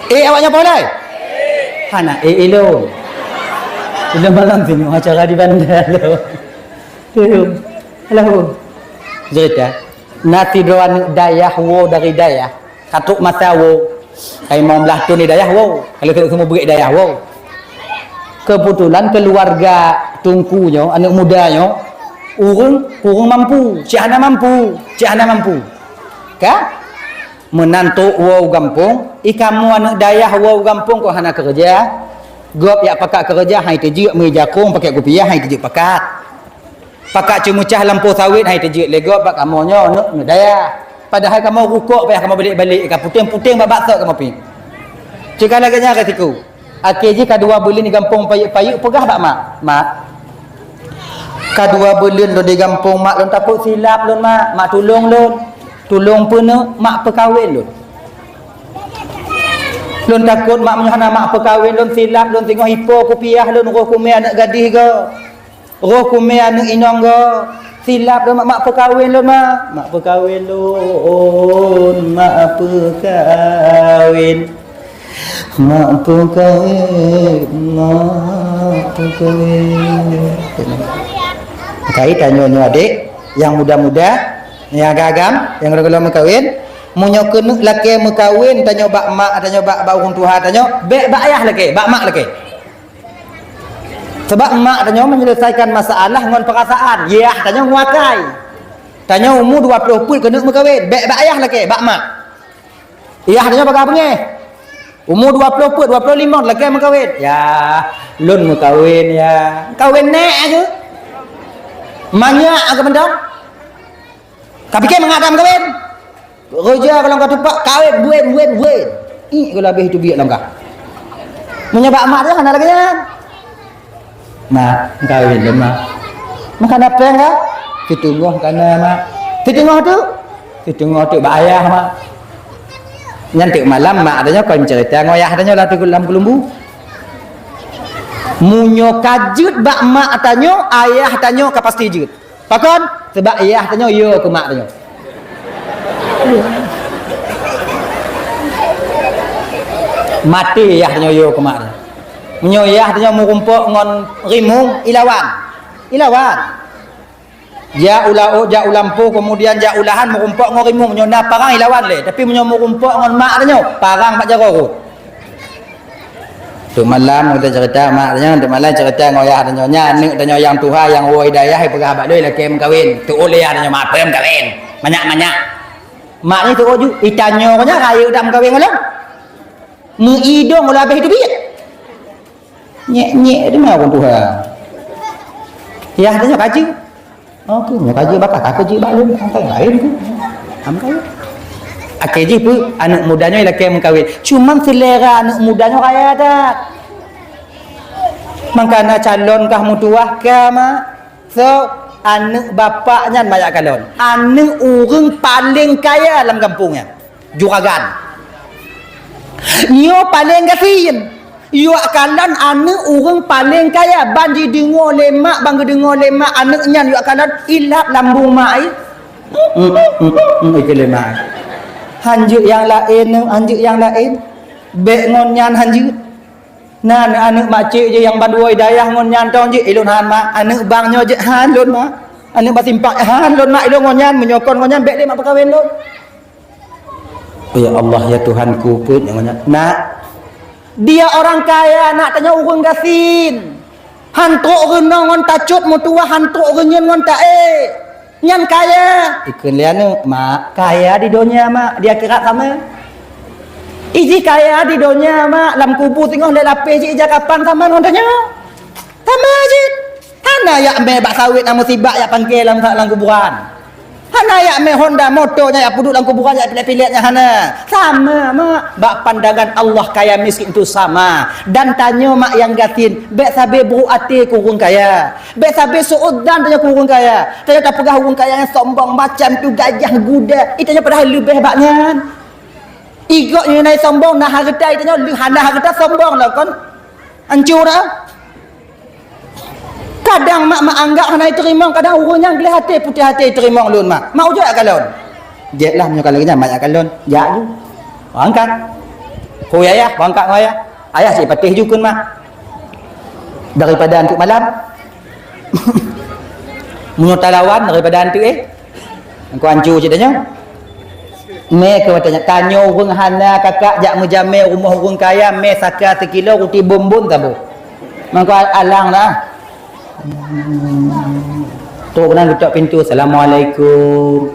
Eh, awaknyan poh lé? Hana, eh, ilôn. Ilôn malam teungoh acara di Banda lôn. Tuh. Alah, oh. Cerita. Na sidroe aneuk dayah woe dari dayah. Ka trok masa woe. Ka limong blaih thon di dayah woe. Ka lheueh trok seumeubeuet dayah woe. Keubeutulan keuluwarga teungku nyoe, aneuk muda nyoe, ureuëng kureueng mampu, cit hana mampu, cit hana mampu. Ka? Meunan trok woe u gampông, i kamoe aneuk dayah woe u gampông kon hana keureuja. Gob jak pakat keureuja, han jiteujeuet, meuija kong, pakèk kupiah, han jiteujeuet pakat. Pakat ceumeucah lampôh sawét, han jiteujeuet lé gob bak kamoe nyoe, aneuk, aneuk dayah. Padahai kamoe rukok payah kamoe balek-balek, ka puténg-puténg bak baksot kamoe piep. Cit ka lagèe nyan resiko. Akhé jih ka dua buleuen di gampông payeuk-payeuk, peugah bak mak, "Mak, ka dua buleuen lôn di gampông, Mak, lôn takot silap lôn, Mak. Mak, tulông lôn. Tulông peuneuk, Mak, peukawen lôn." "Lôn takot, Mak, meunyoe hana Mak peukawen lôn, silap lôn, singoh ipo kupiah lôn, roh kumé aneuk gadih goe." Roh kumé aneuk inong goe, silap lôn, Mak, Mak peukawen lôn, Mak. Mak peukawen lôn, Mak peukawen. Mak peukawen, Mak peukawen. Kai tanyoe nyoe adék, nyang muda-muda, nyang agam-agam, nyang gohlom-gohlom meukawen, meunyoe keuneuk lakèe meukawen tanyoe bak mak tanyoe, bak, bak ureueng tuha tanyoe, bèk bak ayah lakèe, bak mak lakèe. Sabab mak tanyoe menyelesaikan masalah ngon perasaan, yah tanyoe nguakai. Tanyoe umu dua ploh peuet keuneuk meukawen, bèk bak yah lakèe, bak mak. Yah tanyoe bagah beungèh. Umu dua ploh peuet, dua ploh limong lakèe meukawen. Yah, lôn meukawen, yah. Kawen nèk aja. Manyak aja mantong. Ka pike mangat dah meukawen. Roja kalau ka tupak, kawen, buen, buen, buen. Ih, kalau habéh itu biak langkah. Meunyoe bak mak tu hana lagèe nyan. Mak, kawen lé mak. Mak kana péng ka? Siteungoh kana, Mak. Siteungoh tu? Siteungoh tu bak ayah, Mak. Nyan teuk malam mak tanyoe kon cerita ngon ayah tanyoe lam, lam keulumbu. Meunyoe ka jeuet bak mak tanyoe, ayah tanyoe ka pasti jeuet. Pakon? Sabab yah tanyoe yo keu mak tanyoe. Maté yah tanyoe yo keu mak tanyoe. Meunyoe yah tanyoe meurumpok ngon rimueng, ilawan. Ilawan. Jak u laôt, jak u lampôh, keumudian jak u lahan meurumpok ngon rimueng. Meunyoe na parang, ilawan lé. Tapi meunyoe meurumpok ngon mak tanyoe, parang bak jaroe rhot. Teuk malam geutanyoe cerita mak tanyoe, teuk malam cerita ngon yah tanyoe. Nyan aneuk tanyoe nyang tuha nyang woe di dayah, ipeugah bak lôn lakèe meukawen. Teuôt lé yah tanyoe, "Mak, peue meukawen? Manyak-manyak." Mak nyan teuôt ju, "Itanyoe nyan rayeuk dak meukawen ngon lôn? Meuidong lôn habéh teubiet." Nyek-nyek teuma ureueng tuha. Yah tanyoe ka jeuet. Oh, tu nyoe ka jeuet bak kah, ka jeuet bak lôn, angkai laén tu. Angkai. Akhé jih peue, aneuk muda nyoe lakèe meukawen. Cuman selera aneuk muda nyoe raya that. Mangkana calon kah meutuwah ka, Mak. So, aneuk bapak nyan banyak kalon. Aneuk ureueng paleng kaya lam gampông nyan. Juragan. Nyoe paleng gasien. Yuak kalon aneuk ureueng paleng kaya, ban jideungoe lé mak, ban geudeungoe lé mak aneuk nyan yuak kalon, ilap lambung mak ai. Ikeu lé mak. Han jeuet nyang laén, han jeuet nyang laén. Bék ngon nyan han jeuet. Na aneuk-aneuk makcik jih nyang bandua dayah ngon nyan tong jih, ilôn han mak. Aneuk bang nyoe jih han lôn mak. Aneuk bang simpang han lôn mak, ilôn ngon nyan, meunyoe kon ngon nyan bék lé mak peukawen lôn. Ya Allah, ya Tuhanku, peue nyang nyan? Nak, dia orang kaya, nak, tanyoe ureueng gasien. Han trok reunoe ngon tacot meutuwah, han trok reunyeun ngon taék. Nyan kaya. Ikheun lé aneuk, "Mak, kaya di donya, Mak, di akhirat sama." Iji kaya di donya, Mak, lam kubu singoh lé lapéh jih ija kapan sama ngon tanyoe. Sama jih. Hana yak mé bak sawét nyang musibah yak pangké lam, lam kuburan. Hana yak mé Honda moto nyang yak peuduek lam kuburan yak pilek-pilek nyang hana. Sama, Mak. Bak pandangan Allah kaya miskin itu sama. Dan tanyoe, Mak, nyang gasien, bék sabe buruk até keu ureueng kaya. Bék sabe su'udzan tanyoe keu ureueng kaya. Tanyoe tapeugah ureueng kaya nyang sombong, macam tu gajah guda. Ih, tanyoe padahai leubeh bak nyan. Igok nyoe nai sombong, na hareuta, ih, tanyoe lheueh hana hareuta sombong lah kon. Ancu dah. Kadang mak, mak anggap hana iteurimong, kadang ureueng nyang gleh até, putéh até iteurimong lôn mak. Mak ujok jak kalon. Jek lah meunyoe ka lagèe nyan mak jak kalon. Jak ju. Angkat. Ho ayah, angkat ho ayah. Ayah cit patéh ju kheun mak. Daripada anteuk malam. Meunyoe talawan daripada anteuk eh. Engkau ancu cit tanyoe. Mé keu watèe nyan, tanyoe ureueng hana kakak jak meujamé rumoh ureueng kaya, mé saka sikilo ruti bonbon saboh. Mangko alang lah. Trok keunan geutok pintoe, "Assalamualaikum."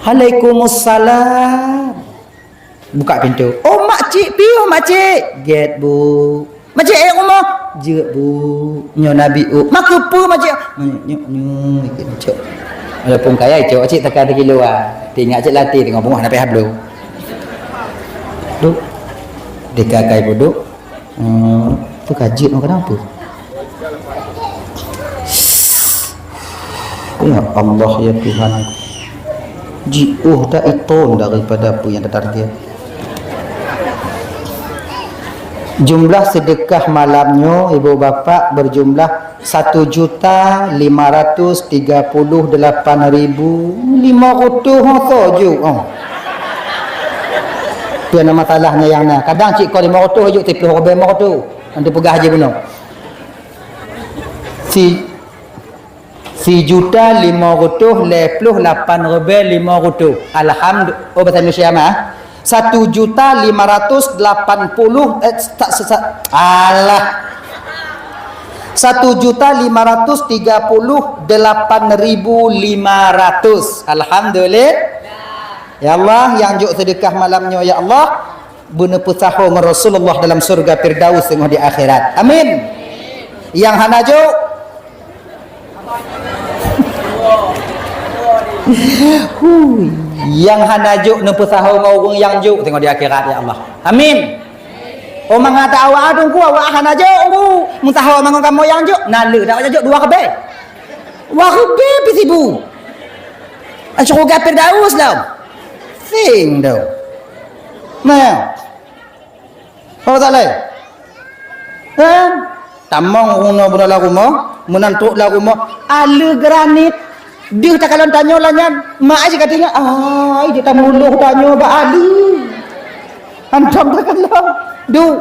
"Waalaikumsalam." Buka pintoe. "Oh, makcik piôh, makcik." "Gèt, Bu." "Makcik, eh, rumoh?" "Jeuet, Bu." "Nyoe Nabi, U." "Makeupeue, makcik?" "Nyoe, nyoe, nyoe, ikut, makcik." Walaupun kaya, cok, cik, tekan di luwa. Teuingat cit latih, teungoh beungoh na payah bloe. Duek. Deka kai peuduek. Hmm, tu ka jeuet ngon kenapa? Ya Allah, ya Tuhan. Jiôh dak iton daripada apa yang ditarget. Jumlah sedekah malam nyoe, ibu bapak, berjumlah satu juta lima ratus tiga puluh delapan ribu lima ratus, ho, soe ju, oh. Tu nama salahnya yang na. Kadang cit ko lima ratus ju, siplôh ribèe lima ratus. Nanti peugah je bunoe. Si Sijuta limong reutôh lhèe plôh lapan ribèe limong reutôh. Alhamdu-, oh, bahasa Indonesia mah. Satu juta lima ratus lapan puluh, eh, tak, se-, se-, alah. Satu juta lima ratus tiga puluh delapan ribu lima ratus. Alhamdulillah. Ya Allah, nyang jok sedekah malam nyoe, ya Allah, beuneupeusaho ngon Rasulullah dalam syurga Firdaus teungoh di akhirat. Amin. Nyang hana jok, hui, nyang hana jok neupeusaho ngon ureueng nyang jok teungoh di akhirat, ya Allah. Amin. Oh, mangat awak teungku, awak hana jok, teungku. Meusaho mangat kamoe nyang jok, na lheueh dak jok dua ribèe. Dua ribèe pih sibu. Syurga Firdaus dah. Sing dah. Nah. Oh, tak lé. Kan? Tamong runoe bunoe lam rumoh, meunan trok lam rumoh, aleuh granit. Deuh takalon tanyoe lagèe nyan, mak ai ka teuingat, ai, jeuet tamuluh tanyoe bak aleuh. Hantom takalon. Duek.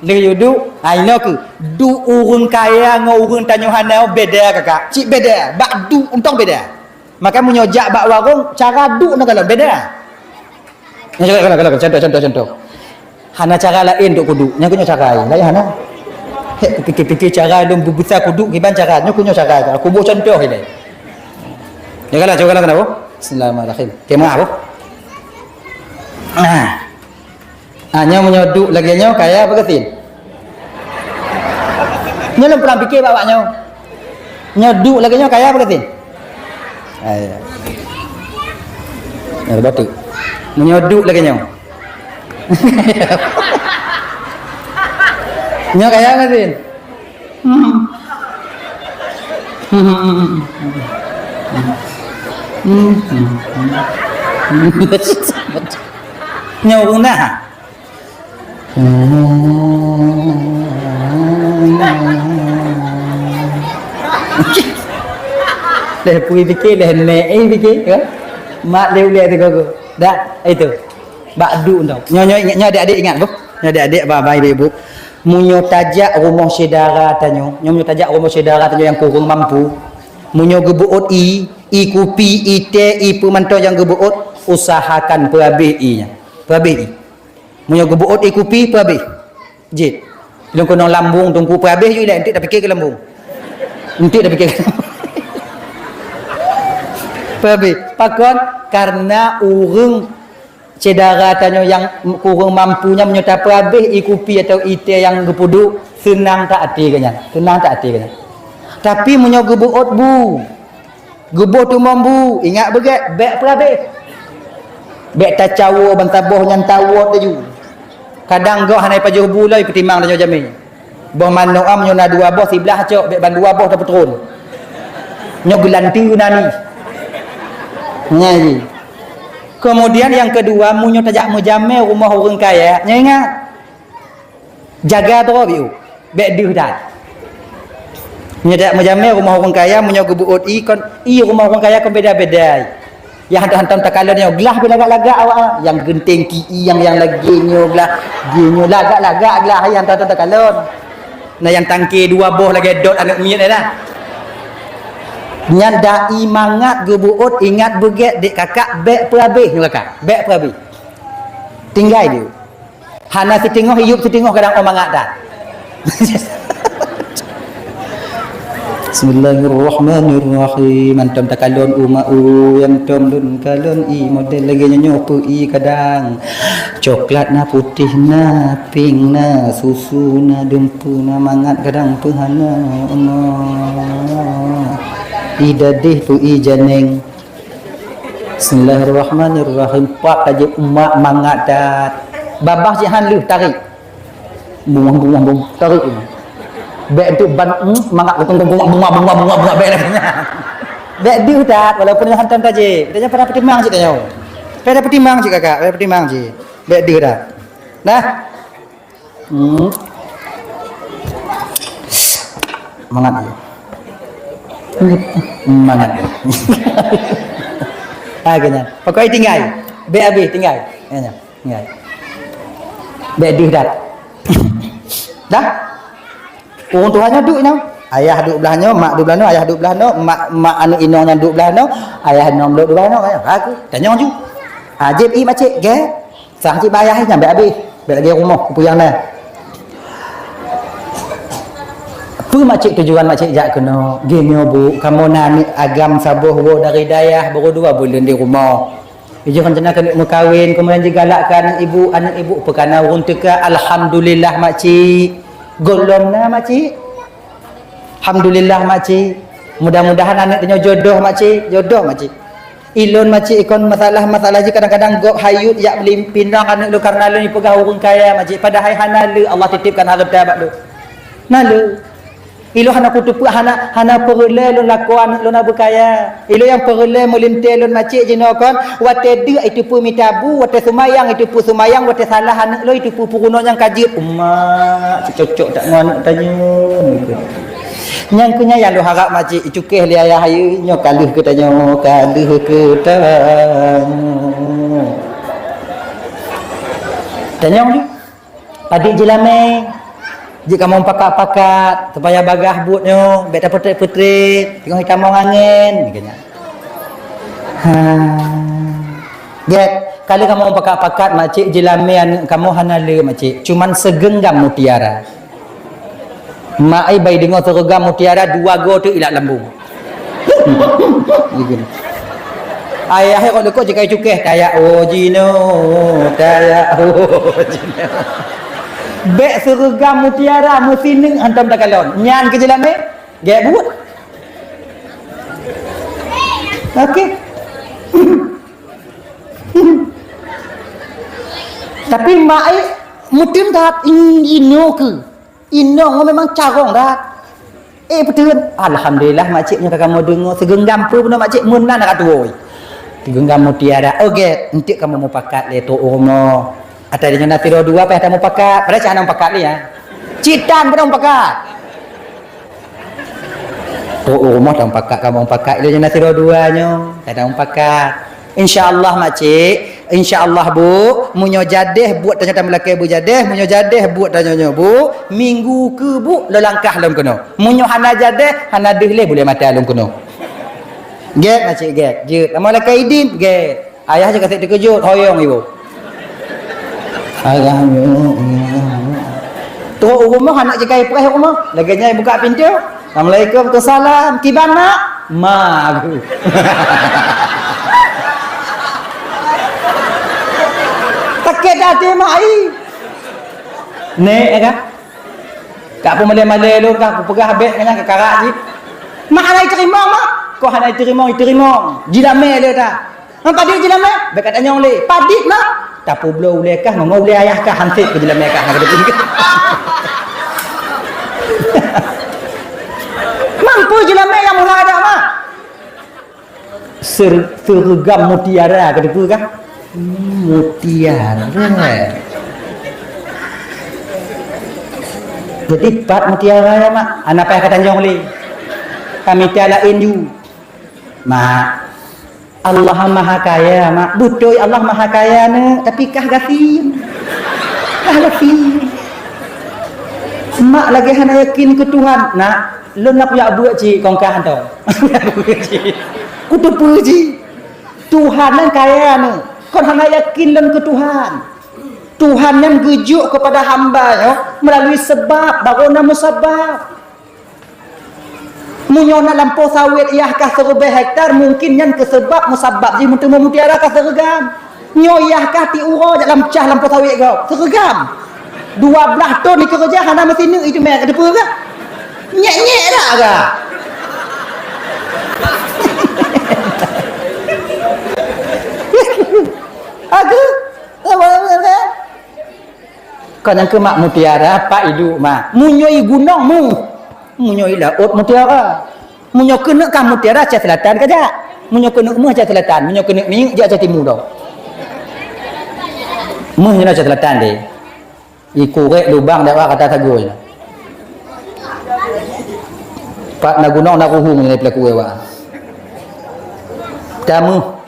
Lheueh yue duek, ha, inoe keuh. Duek ureueng kaya ngon ureueng tanyoe hana beda, kakak. Cit beda. Bak duek untông beda. Maka meunyoe jak bak warong, cara duek ngon kalon beda. Nyoe contoh, contoh, contoh, contoh, contoh. Hana cara laén untuk kuduek. Nyan keuh nyoe cara laén hana. He, pikir-pikir cara lôn beubisa kuduek kiban cara. Nyoe keuh nyoe cara. Aku buat contoh ilèe. Ya kan, cuba kan apa? Bismillahirrahmanirrahim. Okey, maaf, Bu. Nah. Ah, nyoe meunyoe duek lagèe nyoe kaya apa gasien? Nyoe lôn pulang pikir bak awak nyoe. Nyoe duek lagèe nyoe kaya apa gasien? Kaya. Nyoe batuk. Meunyoe duek lagèe nyoe. Nyoe kaya apa gasien? Hmm. Hmm. Nyoe ureueng na. Leh pui pike, leh nek, eh, pike, kan? Mak leh ulek tu kau. Dah, itu. Bak du tu. Nyoe, nyoe ingat, nyoe adik-adik ingat, boh. Nyoe adik-adik, abang, abang, ibu, ibu. Meunyoe tajak rumoh syedara tanyoe, nyoe meunyoe tajak rumoh syedara tanyoe nyang kureueng mampu, meunyoe geubeuôt ie, ie kupi, ie teh, ie peue mantong nyang geubeuôt, usahakan peuabéh ie nyan. Peuabéh ie. Meunyoe geubeuôt ie kupi, peuabéh. Jeuet. Lôn keunong lambung teungku, peuabéh ju ilée, enteuk tapike keu lambung. Enteuk tapike keu lambung. Peuabéh. Pakon? Karena ureuëng syedara tanyoe nyang kureueng mampu nyan meunyoe tapeuabéh ie kupi atawa ie teh nyang geupeuduek, seunang that até geuh nyan. Seunang that até geuh nyan. Tapi meunyoe geubeuôt bu, geuboh tumong bu, ingat beugét, bék peuabéh. Bék tacawoe ban saboh nyan tawot laju. Kadang gob hana jipajoh bu lom, ipeutimang tanyoe jamé. Boh manok am nyoe na dua boh, siblah cok, bék ban dua boh tapeutron. Nyoe geulanteue na ni. Nyan jih. Kemudian nyang keudua, meunyoe tajak meujamé rumoh ureuëng kaya, nyoe ingat. Jaga droe biu, bék deuh that. Meunyoe tajak meujamé rumoh ureuëng kaya, meunyoe geubeuôt ie kon, ie rumoh ureuëng kaya kon beda-beda. Nyang hantom-hantom takalon nyoe glah pih lagak-lagak awak, ah. Nyang geunteng ki ie, nyang, nyang lagée nyoe glah, lagée nyoe lagak-lagak glah, nyang hantom-hantom takalon. Na nyang tangke dua boh lagée dot aneuëk miet nyan. Nyan dai mangat geubeuôt, ingat beugét dék kakak, bék peuabéh nyoe kakak, bék peuabéh. Tinggai deuh. Hana siteungoh, iyup siteungoh, kadang oh mangat that. Bismillahirrahmanirrahim. Hantom takalon umak u, hantom lôn kalon ie model lagée nyoe, nyoe peue ie kadang. Coklat na, putéh na, pink na, susu na, dumpeue na, mangat kadang peue hana. Allah. Ie dadeh peue ie janeng. Bismillahirrahmanirrahim. Pak tajak umak mangat that. Babah jihan lheueh tarék. Bungah, bungah, bungah, tarék. Bék tu ban, hmm, mangat kutong bungah, bungah, bungah, bungah, bungah, bék. Bék deuh that, walaupun hantom tajak. Tanyoe pada peutimang cit tanyoe. Pada peutimang cit kakak, pada peutimang cit. Bék deuh that. Nah. Hmm. Mangat je. Mangat je. Ha, keu nyan. Pokoknya tinggai. Bék abéh, tinggai. Ya, ya. Tinggai. Bék deuh that. Dah? Ureuëng tuha nyoe duek nyoe. Ayah duek blah nyoe, mak duek blah nyoe, ayah duek blah nyoe, mak, mak aneuëk inong nyan duek blah nyoe, ayah inong lôn duek blah nyoe. Ha, aku tanyong ju. Ha, jieb ie makcik, gét. Sah cit bak ayah nyan bék abéh, bék lagée rumoh kupeue nyang na. Peue makcik tujuan makcik jak keunoe? Geuh nyoe bu, kamoe na aneuëk agam saboh woe dari dayah, baru dua buleuen di rumoh. Jih rencana keuneuk meukawen, keumudian jigalak keu aneuëk ibu, aneuëk ibu peukana ureuëng teuka, alhamdulillah makcik. Gohlom na makcik. Alhamdulillah makcik. Mudah-mudahan aneuëk tanyoe jodoh makcik, jodoh makcik. Ilôn makcik ikon masalah-masalah jih kadang-kadang gob hayut jak meulipinong aneuëk lôn karena lôn jipeugah ureuëng kaya makcik, padahai hana le Allah titipkan hareuta bak lôn. Na le. Ilôn hana kuteupeu hana, hana peureulée lôn lakoe aneuëk lôn na beukaya. Ilôn nyang peureulée meulintée lôn makcik jinoe kon, watée deuk iteupeu mita bu, watée seumayang iteupeu seumayang, watée salah aneuëk lôn iteupeu peurunoe nyang ka jeuet. Umak, cocok that ngon aneuëk tanyoe. Nyang keu nyan nyang lôn harab makcik, icukéh lé ayah ayeu, nyoe ka lheueh keu tanyoe, ka lheueh keu tanyoe. Tanyong ju, padit jilamé, jeuet kamoe pakat-pakat, supaya bagaih buet nyoe, bék tapeutrét-peutrét, teungoh jitamong angén, keu nyan. Ha. Gét, ka lheueh kamoe pakat-pakat, makcik, jilamé aneuëk kamoe hana le, makcik, cuman sigeunggam mutiara. Mak ai bai deungoe sigeunggam mutiara dua go teuk ilat lambung. Ayah hai kok deukok jikai cukéh, tayak oh jinoe, tayak oh jinoe. Bék sigeunggam mutiara meusineuk hantom takalon. Nyan keu jilamé, gét buet. Oke. Tapi mak ai meuteun that, inoe keu. Inoe memang carông that. Eh, beutôi. Alhamdulillah, makcik nyoe ka kamoe deungoe. Sigeunggam peue bunoe makcik, meunan ka tuwoe. Sigeunggam mutiara. Oke, enteuk kamoe mupakat lé trok u rumoh. Ata nyoe na sidroe dua pih tamupakat. Padahai cit hana mupakat lé, ya. Cit tan pih mupakat. Oh, oh, rumoh tamong pakat, kamoe pakat. Ilée nyoe na sidroe dua nyoe, ka tamong pakat. Insya Allah, makcik. Insya Allah, Bu. Meunyoe jadeh buet tanyoe tameulakée beujadeh, meunyoe jadeh buet tanyoe nyoe, Bu, minggu keu, Bu, lôn langkah lôn keunoe. Meunyoe hana jadeh, hana deuh lé buleuen mata lôn keunoe. Gét, makcik, gét. Jeuet. Tamong lakée idin, gét. Ayah cit ka sép teukeujot, hoyong ibu. Ayah, trok u rumoh, aneuk cit ka ipreh u rumoh. Lagée nyan ibuka pintoe. Assalamualaikum, waalaikumsalam. Kiban, Mak? Ma aku. Sakét até mak ai. Nek, ya kan? Ka peumalée-malée lôn ka kupeugah bék nyan ka karak jih. Mak hana iteurimong, Mak. Kok hana iteurimong, iteurimong. Jilamé lé ta. Ngon padit jilamé, bék ka tanyong lé. Padit, Mak. Tapeubloe ulée kah, ngon ulée ayah kah, han sép keu jilamé kah. Mampu jilamé nyang mula dah, Mak. Ser-, seureugam mutiara, ka teupeue kah? Hmm, mutiara. Jadi, pat mutiara nyan, Mak? Hana payah ka tanyong lé. Ka mita laén ju. Mak, Allah Maha Kaya, Mak. Beutôi Allah Maha Kaya, Neuk, tapi kah gasien. Kah gasien. Mak lagée hana yakin keu Tuhan. Nak, lôn na kujak beuet cit kong kah hantom. Kuteupeue cit. Tuhan nyan kaya, Neuk. Kon hana yakin lôn keu Tuhan. Tuhan nyan geujok keupada hamba nyoe meulalui seubab, barô na musabab. Meunyoe na lampôh sawét yah kah siribée hektar, mungkin nyan keu seubab musabab jih meuteumé mutiara kah sirigam. Nyoe yah kah tiep uroe jak lam cah lampôh sawét gob, sirigam. Dua blaih thon ikeureuja hana meusineuk iteumé, ka teupeue kah? Nyék-nyék dak kah? Aduh. Kon nyang keu mak mutiara, pak iduek mak. Meunyoe i gunong meuh, meunyoe i laôt mutiara. Meunyoe keuneuk kah mutiara, Aceh Selatan ka jak. Meunyoe keuneuk meuh, Aceh Selatan. Meunyoe keuneuk minyeuk, jak Aceh Timu dong. Meuh nyoe Aceh Selatan deh. I kurék lubang dak bak kata sagoe nyoe. Pat na gunong na ruhueng nyoe di peulaku wak. Tameuh.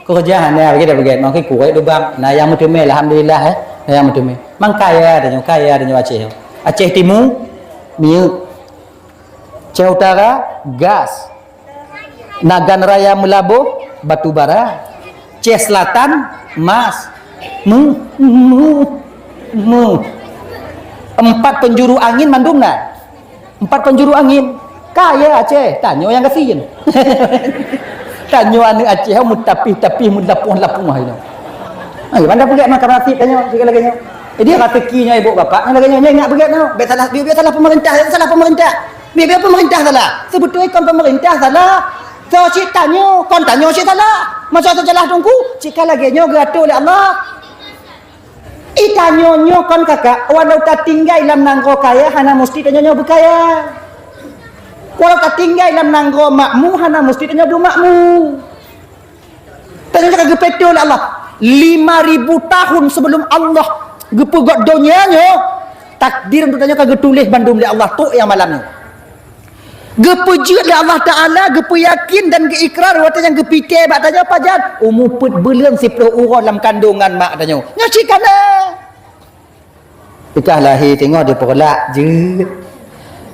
Keureuja hana, bagi dah bagi. Makin kurék lubang. Na nyang meuteumé, alhamdulillah, eh. Na nyang meuteumé. Mang kaya tanyoe, kaya tanyoe Aceh. Aceh Timu, minyeuk. Aceh Utara, gas. Nagan Raya Meulaboh, batu bara. Aceh Selatan, mas. Mu, mu, mu. Empat penjuru angin mandum na. Empat penjuru angin. Kaya Aceh, tanyoe nyang gasien. Tanyoe aneuk Aceh, meutapih-tapih, meulapoh-lapoh inoe. Ai, banda peugét makan nasib tanyoe, sikit lagée nyoe. Jadi, raseuki nyoe ibu bapak, nyoe lagée nyoe, nyoe ingat peugét nyoe. Bék salah, bék, bék salah pemerintah, bék salah pemerintah. Bék, bék pemerintah salah. Seubeutoe kon pemerintah salah. Soe cit tanyoe, kon tanyoe cit salah. Masa salah teungku, cit ka lagée nyoe geuatoe lé Allah. I tanyoe nyoe kon kakak, walau tatinggai lam nanggroe kaya, hana musti tanyoe nyoe beukaya. Walau tatinggai lam nanggroe makmu, hana musti tanyoe beumakmu. Tanyoe ka geupeutoe lé Allah. Lima ribu tahun sebelum Allah geupeugét donya nyoe, takdir untuk tanyoe ka geutuléh bandum lé Allah, trok nyang malam nyoe. Geupeujeuet lé Allah Taala, geupeuyakin dan geuikrar watée nyang geupike bak tanyoe pajan, umu peuet buleuen siploh uroe lam kandongan mak tanyoe. Nyoe cit ka na. Ikah lahé teungoh dipeureulat jeuet.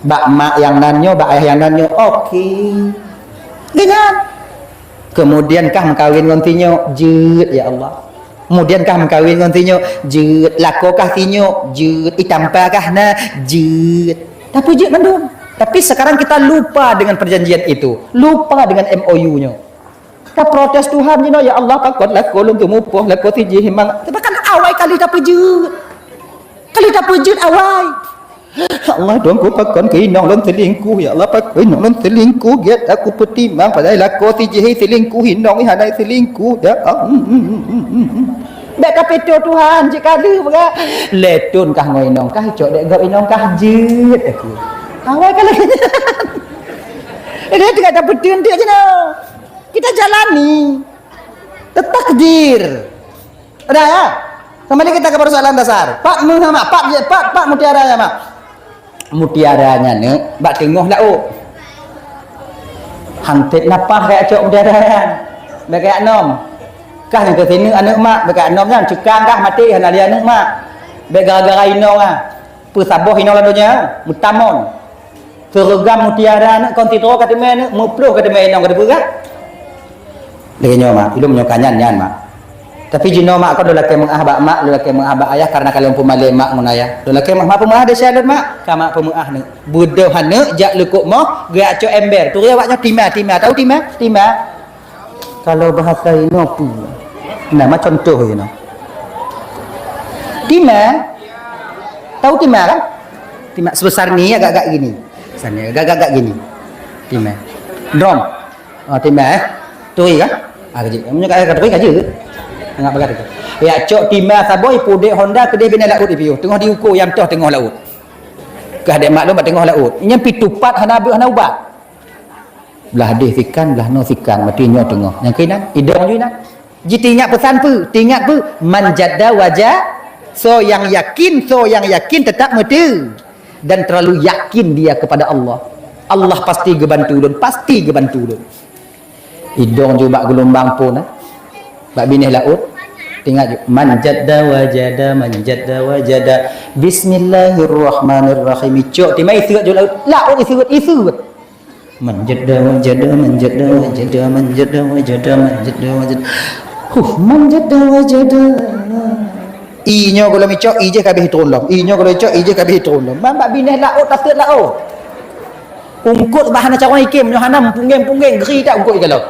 Bak mak nyang nan nyoe, bak ayah nyang nan nyoe, oke. Deungon. Keumudian kah meukawen ngon sinyoe, jeuet, ya Allah. Keumudian kah meukawen ngon sinyoe, jeuet. Lakoe kah sinyoe, jeuet. Itampa kah na, jeuet. Tapeujeuet mandum. Tapi sekarang kita lupa dengan perjanjian itu. Lupa dengan M O U nyoe. Taprotes Tuhan jinoe, "Ya Allah, pakon lakoe lôn geumupoh, lakoe sijih himang." Bahkan awai kali tapeujeuet. Kali tapeujeuet awai. "Ya Allah, Tuhanku, pakon keu inong lôn selingkuh. Ya Allah, pakon inong lôn selingkuh. Gét aku peutimang, padahai lakoe sijih selingkuh, inong hana selingkuh. Ya Allah." Bék tapeutoe Tuhan, cit ka lheueh beuga. Lhée thon kah ngon inong kah, icok dék gob inong kah jeuet aku. Awai kali. Ini teuka tapeuteun dia jinoe. Kita jalani. Takdir. Udah ya? Kembali kita ke persoalan dasar. Pak meuh mak, pak, pak, pak mutiara ya mak. Mutiara nyan neuk bak teungoh laôt. Hantet napah kajak cok mutiara nyan. Bèk kajak nom. Kah nyang keu sineuk aneuk mak, bèk kajak nom nyan. Ceukang kah maté hana lé aneuk mak. Bèk gara-gara inong ah. Peusaboh inong lam donya, meutamon. Seureugam mutiara aneuk kon sidroe ka teumé aneuk, meuploh ka teumé inong ka teupeugah. Lagèe nyoe mak, ilôn meunyoe ka nyan, nyan mak. Tapi jinoe mak kon lôn lakèe meu'ah bak mak, lôn lakèe meu'ah bak ayah, karena ka lôn peumalèe mak ngon ayah. Lôn lakèe mak, mak peumeu'ah desya lôn mak, ka mak peumeu'ah neuk. Beudôh aneuk jak leukok moh, geujak cok ember. Turi awak nyoe tima, tima. Tahu tima? Tima. Kalau bahasa inoe peue? Nah, ma contoh inoe. Tima. Tahu tima kan? Tima sebesar ni agak-agak gini. Besar ni agak-agak gini. Tima. Drum. Oh, tima eh. Turi kan? Ah, kajeuet. Meunyoe ka turi kajeuet. Anggap bagah tu. Ya, cok tima saboh, pudek honda keudeh binéh laôt ipiôh. Teungoh diuko nyang toh teungoh laôt. Kah dek mak lôn bak teungoh laôt. Nyan pih tupat hana beuet hana ubat. Blah deh sikan, blah noe sikan, mati nyoe teungoh. Nyang keunan, idong ju inan. Ji teuingat peusan peue? Teuingat peue? Man jadda waja-, soe nyang yakin, soe nyang yakin teutap meuteue. Dan terlalu yakin dia kepada Allah. Allah pasti geubantu lôn, pasti geubantu lôn. Idong ju bak geulumbang phôn, eh. Bak binéh laôt. Teuingat ju, man jadda wajada, man jadda wajada. Bismillahirrahmanirrahim. Icok, timai iseuet ju laôt. Laôt iseuet, iseuet. Man jadda wajada, man jadda wajada, man jadda wajada, man jadda wajada. Huh, man jadda wajada. I nyoe gohlom icok, i jih ka abéh turun lom. I nyoe gohlom icok, i jih ka abéh turun lom. Man bak binéh laôt, taseuet laôt. Eungkôt bah hana carông ikem, nyoe hana meupunggeng-punggeng, gri that eungkôt ikalon.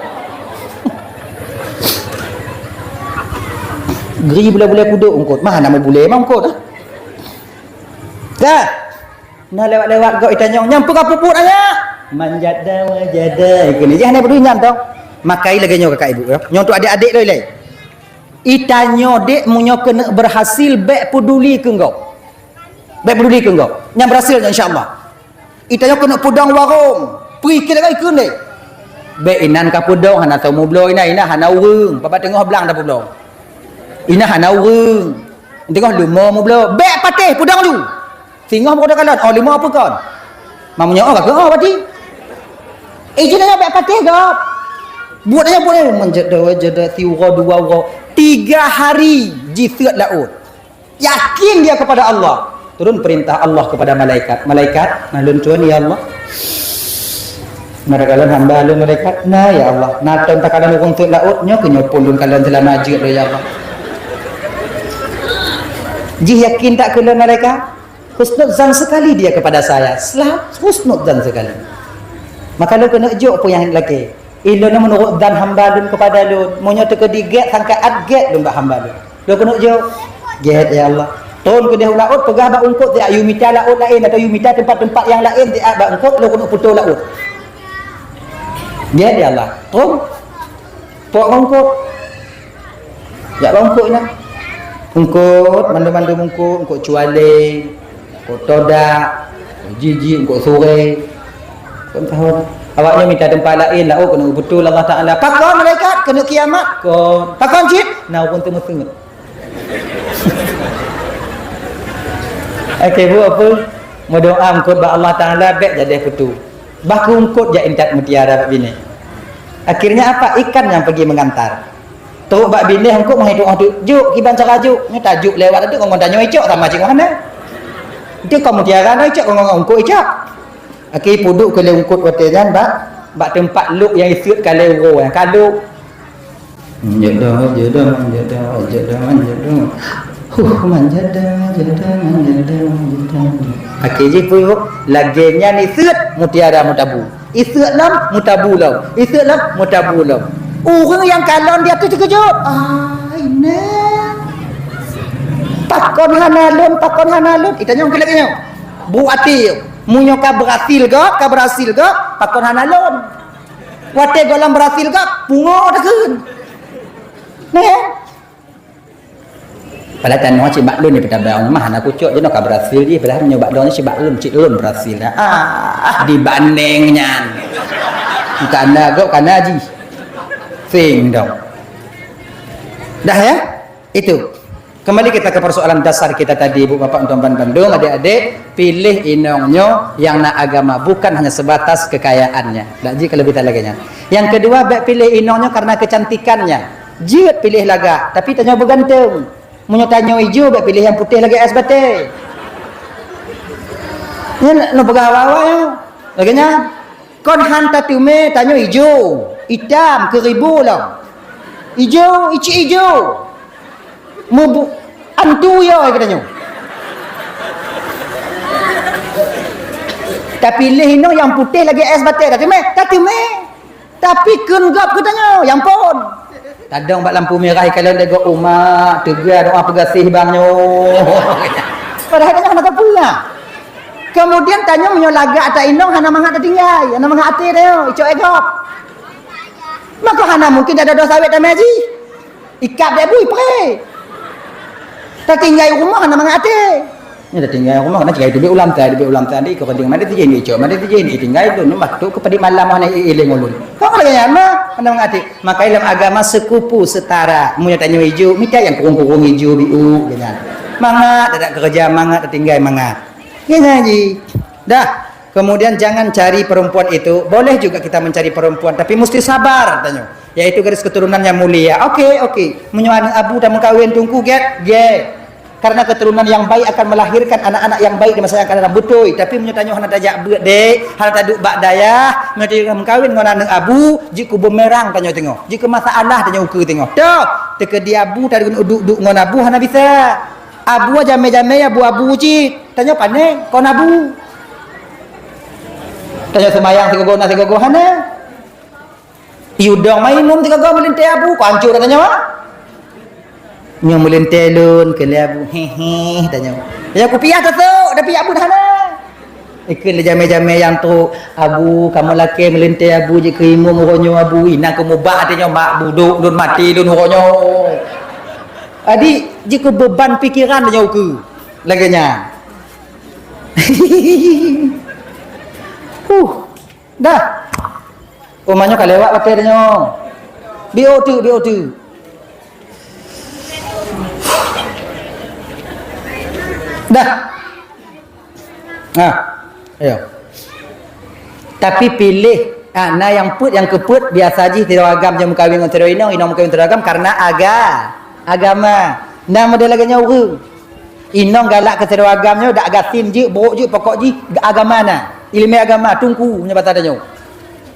Gri bulèe-bulèe kudok eungkôt, mah hana meubulèe mah eungkôt, ah. Dah. Nah, lewat-lewat gob itanyong, "Nyan peue ka peubuet, ayak?" "Man jadda wajada." Keuneuk jih hana peuduli nyan tong. Makai lagèe nyoe kakak ibu, ya. Nyoe untuk adék-adék loi lé. Itanyoe dek, meunyoe keuneuk berhasil, bèk peuduli keu gob. Bèk peuduli keu gob. Nyan berhasil nyan, insya Allah. Itanyoe keuneuk peudong warong. Peue ikheun lagèe ikheun deh. Bèk inan ka peudong, hana soe meubloe inan, inan hana ureueng. Babah teungoh blang tapeubloe. Inan hana ureueng. Teungoh leumo meubloe. Bèk patéh, peudong ju. Singoh meukoto kalon, oh, leumo peue kon? Meunyoe oh, ka keu oh, berarti. Eh, jih nyan bèk patéh gob. Buet nyan, buet nyan, man jadda wajada, siuroe, dua uroe. Tiga hari jiseuet laôt. Yakin dia kepada Allah. Turun perintah Allah kepada malaikat. "Malaikat, na lôn tuan, ya Allah." "Na takalon hamba lôn, malaikat?" "Na, ya Allah." "Na tom takalon ureueng seuet laôt?" "Nyoe keuh nyoe phôn lôn kalon seulama jeuet lôn, ya Allah." Jih yakin that keu lôn, malaikat? Husnuzan sekali dia kepada saya. Selalu husnuzan sekali. Maka lôn keuneuk jok peue nyang lakèe. Ilôn meunurot zan hamba lôn kepada lôn. Meunyoe teukeudi gèt, sangka at gèt lôn bak hamba lôn. Lôn keuneuk jok. Gèt, ya Allah. Tron keudeh u laôt, peugah bak eungkôt, "Siat yue mita laôt laén atau yue mita teumpat-teumpat nyang laén siat bak eungkôt, lôn keuneuk putôh laôt." Gèt, ya Allah. Tron. Pok eungkôt. Jak bak eungkôt nyan. Eungkôt, mandum-mandum eungkôt, eungkôt cualeng, eungkôt todak, eungkôt jiji, eungkôt sureng. Kon tahon. Awaknyan mita teumpat laén, laôt keuneuk beutôi Allah Taala. Pakon malaikat? Keuneuk kiamat? Kon. Pakon cit? Na ureueng teumeuseungeut. Oke, bu, apa? Meudoa eungkôt bak Allah Taala, bèk jadeh putôh. Bah keu eungkôt jak intat mutiara bak binéh. Akhirnya apa? Ikan yang pergi mengantar. Trok bak binéh eungkôt meuhitông-hitông, "Jok, kiban cara jok." Nyoe tajok lewat teuk ngon tanyoe icok sama cit ngon hana. Itu kon mutiara na icok ngon eungkôt icok. Akhé peuduek keu lé eungkôt watèe nyan bak, bak teumpat lôk nyang iseuet ka lé uroe nyan, ka lôk. Manjada, manjada, manjada, manjada, manjada. Huh, manjada, manjada, manjada, manjada. Akhé jih peue, lagèe nyan iseuet mutiara meutabu. Iseuet lom, meutabu lom. Iseuet lom, meutabu lom. Ureueng nyang kalon di ateueh teukeujot. "Ai, nyan. Pakon hana lôn, pakon hana lôn?" Itanyong keu lagèe nyoe. Bu até, meunyoe ka berhasil gob, ka berhasil gob, pakon hana lôn? Watèe gohlom berhasil gob, pungo takheun. Nyan. Padahai tanoh cit bak lôn ni peutabang mah hana kucok, jinoe ka berhasil jih, padahai meunyoe bak lôn cit bak lôn cit lôn berhasil dah. Ah, dibandeng nyan. Kana gob kana jih. Seng dong. Dah ya? Itu. Kembali kita ke persoalan dasar kita tadi, Ibu Bapak, untuk bandum, adik-adik, pilih inong nyoe yang na agama, bukan hanya sebatas kekayaannya. Dak jih kalau kita lagèe nyan. Yang kedua, bèk pilih inong nyoe karena kecantikannya. Jeuet pilih lagak, tapi tanyoe beuganteng. Meunyoe tanyoe ijo, bèk pilih nyang putéh lagèe ès batèe. Nyan neupeugah awak-awak nyoe. Lagèe nyan. Kon han tateumé tanyoe ijo, itam, keuribu lom. Ijo, icik ijo. Mubu-, antu yo geutanyoe. Tapiléh inong nyang putéh lagèe ès batèe, tateumé, tateumé. Tapi kheun gob geutanyoe, ya ampôn. Tadong bak lampu mirah, ikalon lé gob umat, teuga doa peugaséh bang nyoe. Padahai tanyoe hana tapeugah. Kemudian tanyoe meunyoe lagak ata inong hana mangat tatinggai, hana mangat até tanyoe, icok lé gob. Maka hana mungkin tada dosa awét tamé jih. Ikab dek bui pré. Tatinggai rumoh hana mangat até. Nyoe tatinggai rumoh, na tinggai teubiet ulam tai, teubiet ulam tai, di keu keudéng maté tijén, icok maté tijén, itinggai lôn, bah tu keu padit malam hana iéléng ulôn. Kok lagèe nyan mah, hana mangat até. Maka lam agama sekupu setara. Meunyoe tanyoe ijo, mita nyang kurung-kurung ijo biu, lagèe nyan. Mangat, tadak keureuja mangat, tatinggai mangat. Lagèe nyan jih. Dah. Kemudian jangan cari perempuan itu. Boleh juga kita mencari perempuan, tapi mesti sabar, tanyoe. Yaitu garis keturunan yang mulia. Oke, oke. Meunyoe aneuk abu tameukawen teungku, gét, gét. Karena keturunan yang baik akan melahirkan anak-anak yang baik di masa yang akan datang. Beutôi. Tapi meunyoe tanyoe hana tajak beuet, dek, hana taduek bak dayah, meunyoe tameukawen ngon aneuk abu, jeuet keu bumerang tanyoe teungoh. Jeuet keu masalah tanyoe ukeue teungoh. Toh, teukeudi abu tadeungon uduek-uduek ngon abu hana bisa. Abu jamé-jamé abu-abu cit. Tanyoe pané kon abu. Tanyoe seumayang sigogo na sigogo hana. Yudong mai imum sigogo meulintèe abu, kok hancô tanyoe? Nyoe meulintèe lôn keu lé abu, hehe, tanyoe. Tanyoe kupiah teusok, tapi abu hana. Ikheun lé jamé-jamé nyang trok, "Abu, kamoe lakèe meulintèe abu jeuet keu imum uroe nyoe abu, inan keu mubah até nyoe mak budok lôn maté lôn uroe nyoe." Jadi, jeuet keu beuban pikeran tanyoe ukeue. Lagèe nyan. Huh. Dah. Oh, manyoe ka lewat watèe tanyoe. Biôh teuk, biôh teuk. Dah. Nah, ayo. Tapi piléh, ah, na nyang peuet, nyang keupeuet, biasa jih sidroe agam nyang meukawen ngon sidroe inong, inong meukawen sidroe agam karena aga-, agama. Na model lagèe nyan ureueng. Inong galak keu sidroe agam nyoe, dak gasien jeuet, brok jeuet, pokok jih agama na. Ileumèe agama, teungku, nyoe basa tanyoe.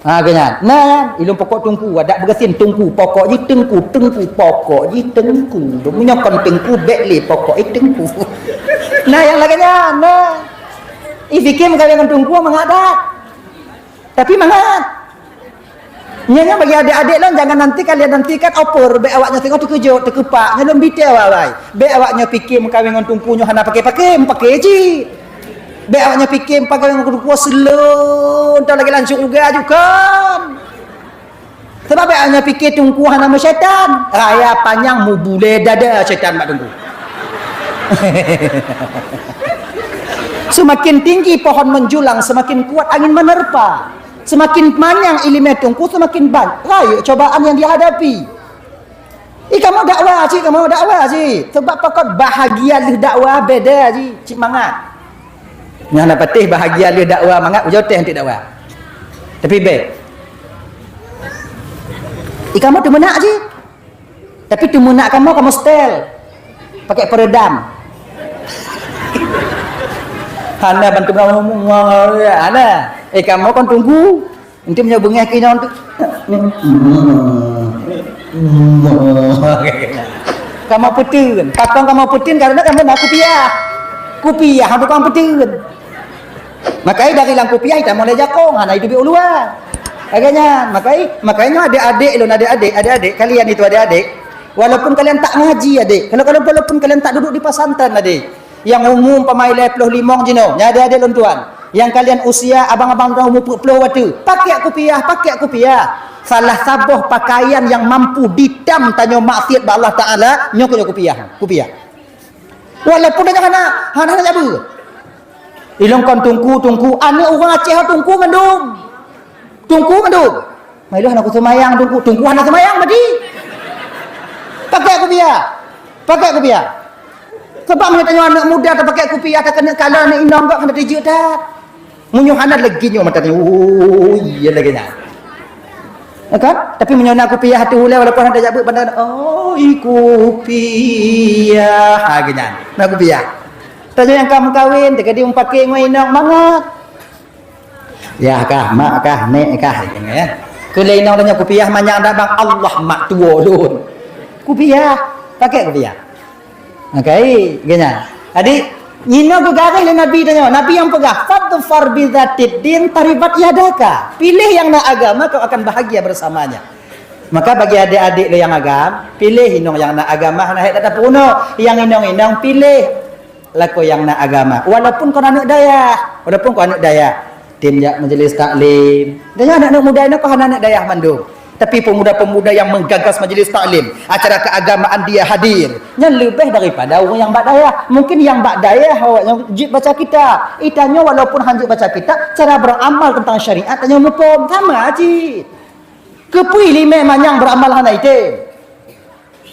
Ha, geuh nyan. Nah, ilôn pokok teungku, adak beugasien teungku, pokok jih teungku, teungku, pokok jih teungku. Meunyoe kon teungku, bèk lé pokok, eh, teungku. Nah, nyang lagèe nyan, nah. Ih, fikir meukawen ngon teungku mangat that. Tapi mangat. Nyan, nyan bagi adék-adék lôn, jangan nanti kalian nantikan opor, bèk awak nyoe singoh teukeujot, teukeupak, nyoe lôn bite awak-awak. Bèk awak nyoe pikir meukawen ngon teungku nyoe hana paké-paké, meupaké cit. Bèk awak nyoe pikir meukawen ngon teungku seulon, entah lagèe lansuk juga ajukan. Sebab bèk awak nyoe pikir teungku hana meusyaitan. Raya panyang mubulée dada syaitan bak teungku. Semakin tinggi pohon menjulang, semakin kuat angin menerpa. Semakin manyang ileumèe teungku, semakin ban-, rayeuk cobaan nyang dihadapi. Ih, kamoe dakwa cit, kamoe dakwa cit. Sebab pakon bahagia lheueh dakwa beda cit, cit mangat. Nyang na patéh bahagia lheueh dakwa mangat, ujoe teh anti dakwa. Tapi bèk. Ih, kamoe teumeunak cit. Tapi teumeunak kamoe, kamoe setel. Pakai peredam. Hana bantu kamoe, hana. Eh, kamoe kon teungku. Enti meunyoe beungéh keu inong tu. Kamoe peuteun. Pakon kamoe peuteun, karena kamoe na kupiah. Kupiah, tukang peuteun. Makai dari lam kupiah, itamong lé jakong, hana iduek u luwa. Lagèe nyan, makai, makai nyoe adék-adék lôn, adék-adék, adék-adék, kalian itu adék-adék. Walaupun kalian tak ngaji, adék. Kalau, kalau, walaupun kalian tak duduk di pesantren, adék. Nyang umu umpama lhèe ploh limong jinoe, nyan adék-adék lôn tuan. Nyang kalian usia abang-abang tuan umu peuet ploh watèe, pakai kupiah, pakai kupiah. Salah saboh pakaian nyang mampu ditam tanyoe maksiat bak Allah Taala, nyoe keuh kupiah, kupiah. Walaupun tanyoe hana, hana, hana jabu. Ilôn kon teungku, teungku, aneuk ureueng Aceh teungku mandum. Teungku mandum. Mai lôn hana kuseumayang teungku, teungku hana seumayang mati. Pakai kupiah. Pakai kupiah. Sabab meunyoe tanyoe aneuk muda tapakèk kupiah, takeuneuk kala aneuk inong gok hana teujeuet that. Meunyoe hana lagi nyoe mata tanyoe, oh, iya lagèe nyan. Ya kan? Tapi meunyoe na kupiah ateueh ulèe walaupun hana tajak beuet banda, oh, i kupiah. Ha, lagèe nyan. Na kupiah. Tanyoe nyang ka meukawen, teuka di meupaké ngon inong mangat. Yah kah, mak kah, nek kah, ya. Keu lé inong tanyoe kupiah manyang dak bang, Allah mak tuwo lôn. Kupiah, pakèk kupiah. Oke, geunya. Jadi, nyinoe geugaréh lé Nabi tanyoe. Nabi nyang peugah, "Fadfar bidzatid din taribat yadaka." Pilih nyang na agama, kau akan bahagia bersamanya. Maka bagi adik-adik lé nyang agam, pilih inong nyang na agama, hana hék that tapeurunoe. Nyang inong-inong pilih lakoe nyang na agama. Walaupun kon aneuk dayah, walaupun kon aneuk dayah, tem jak majlis taklim. Tanyoe aneuk-aneuk muda nyoe kon hana aneuk dayah mandum. Tapi pemuda-pemuda yang menggagas majlis taklim, acara keagamaan dia hadir, nyan leubeh daripada ureueng nyang bak dayah. Mungkin nyang bak dayah awak nyang jeuet baca kitab. Itanyoe walaupun han jeuet baca kitab, cara beramal tentang syariat tanyoe muphom. Sama cit. Keupeue iéleumé manyang beramal hana item?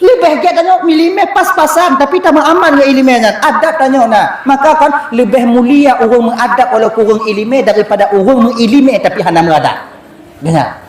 Leubeh gét tanyoe iéleumé pas-pasan, tapi tameuamal ngon iéleumé nyan. Adab tanyoe na. Maka kan leubeh mulia ureueng meuadab walaupun ureueng iéleumé daripada ureueng meuiéleumé tapi hana meuadab. Dengar.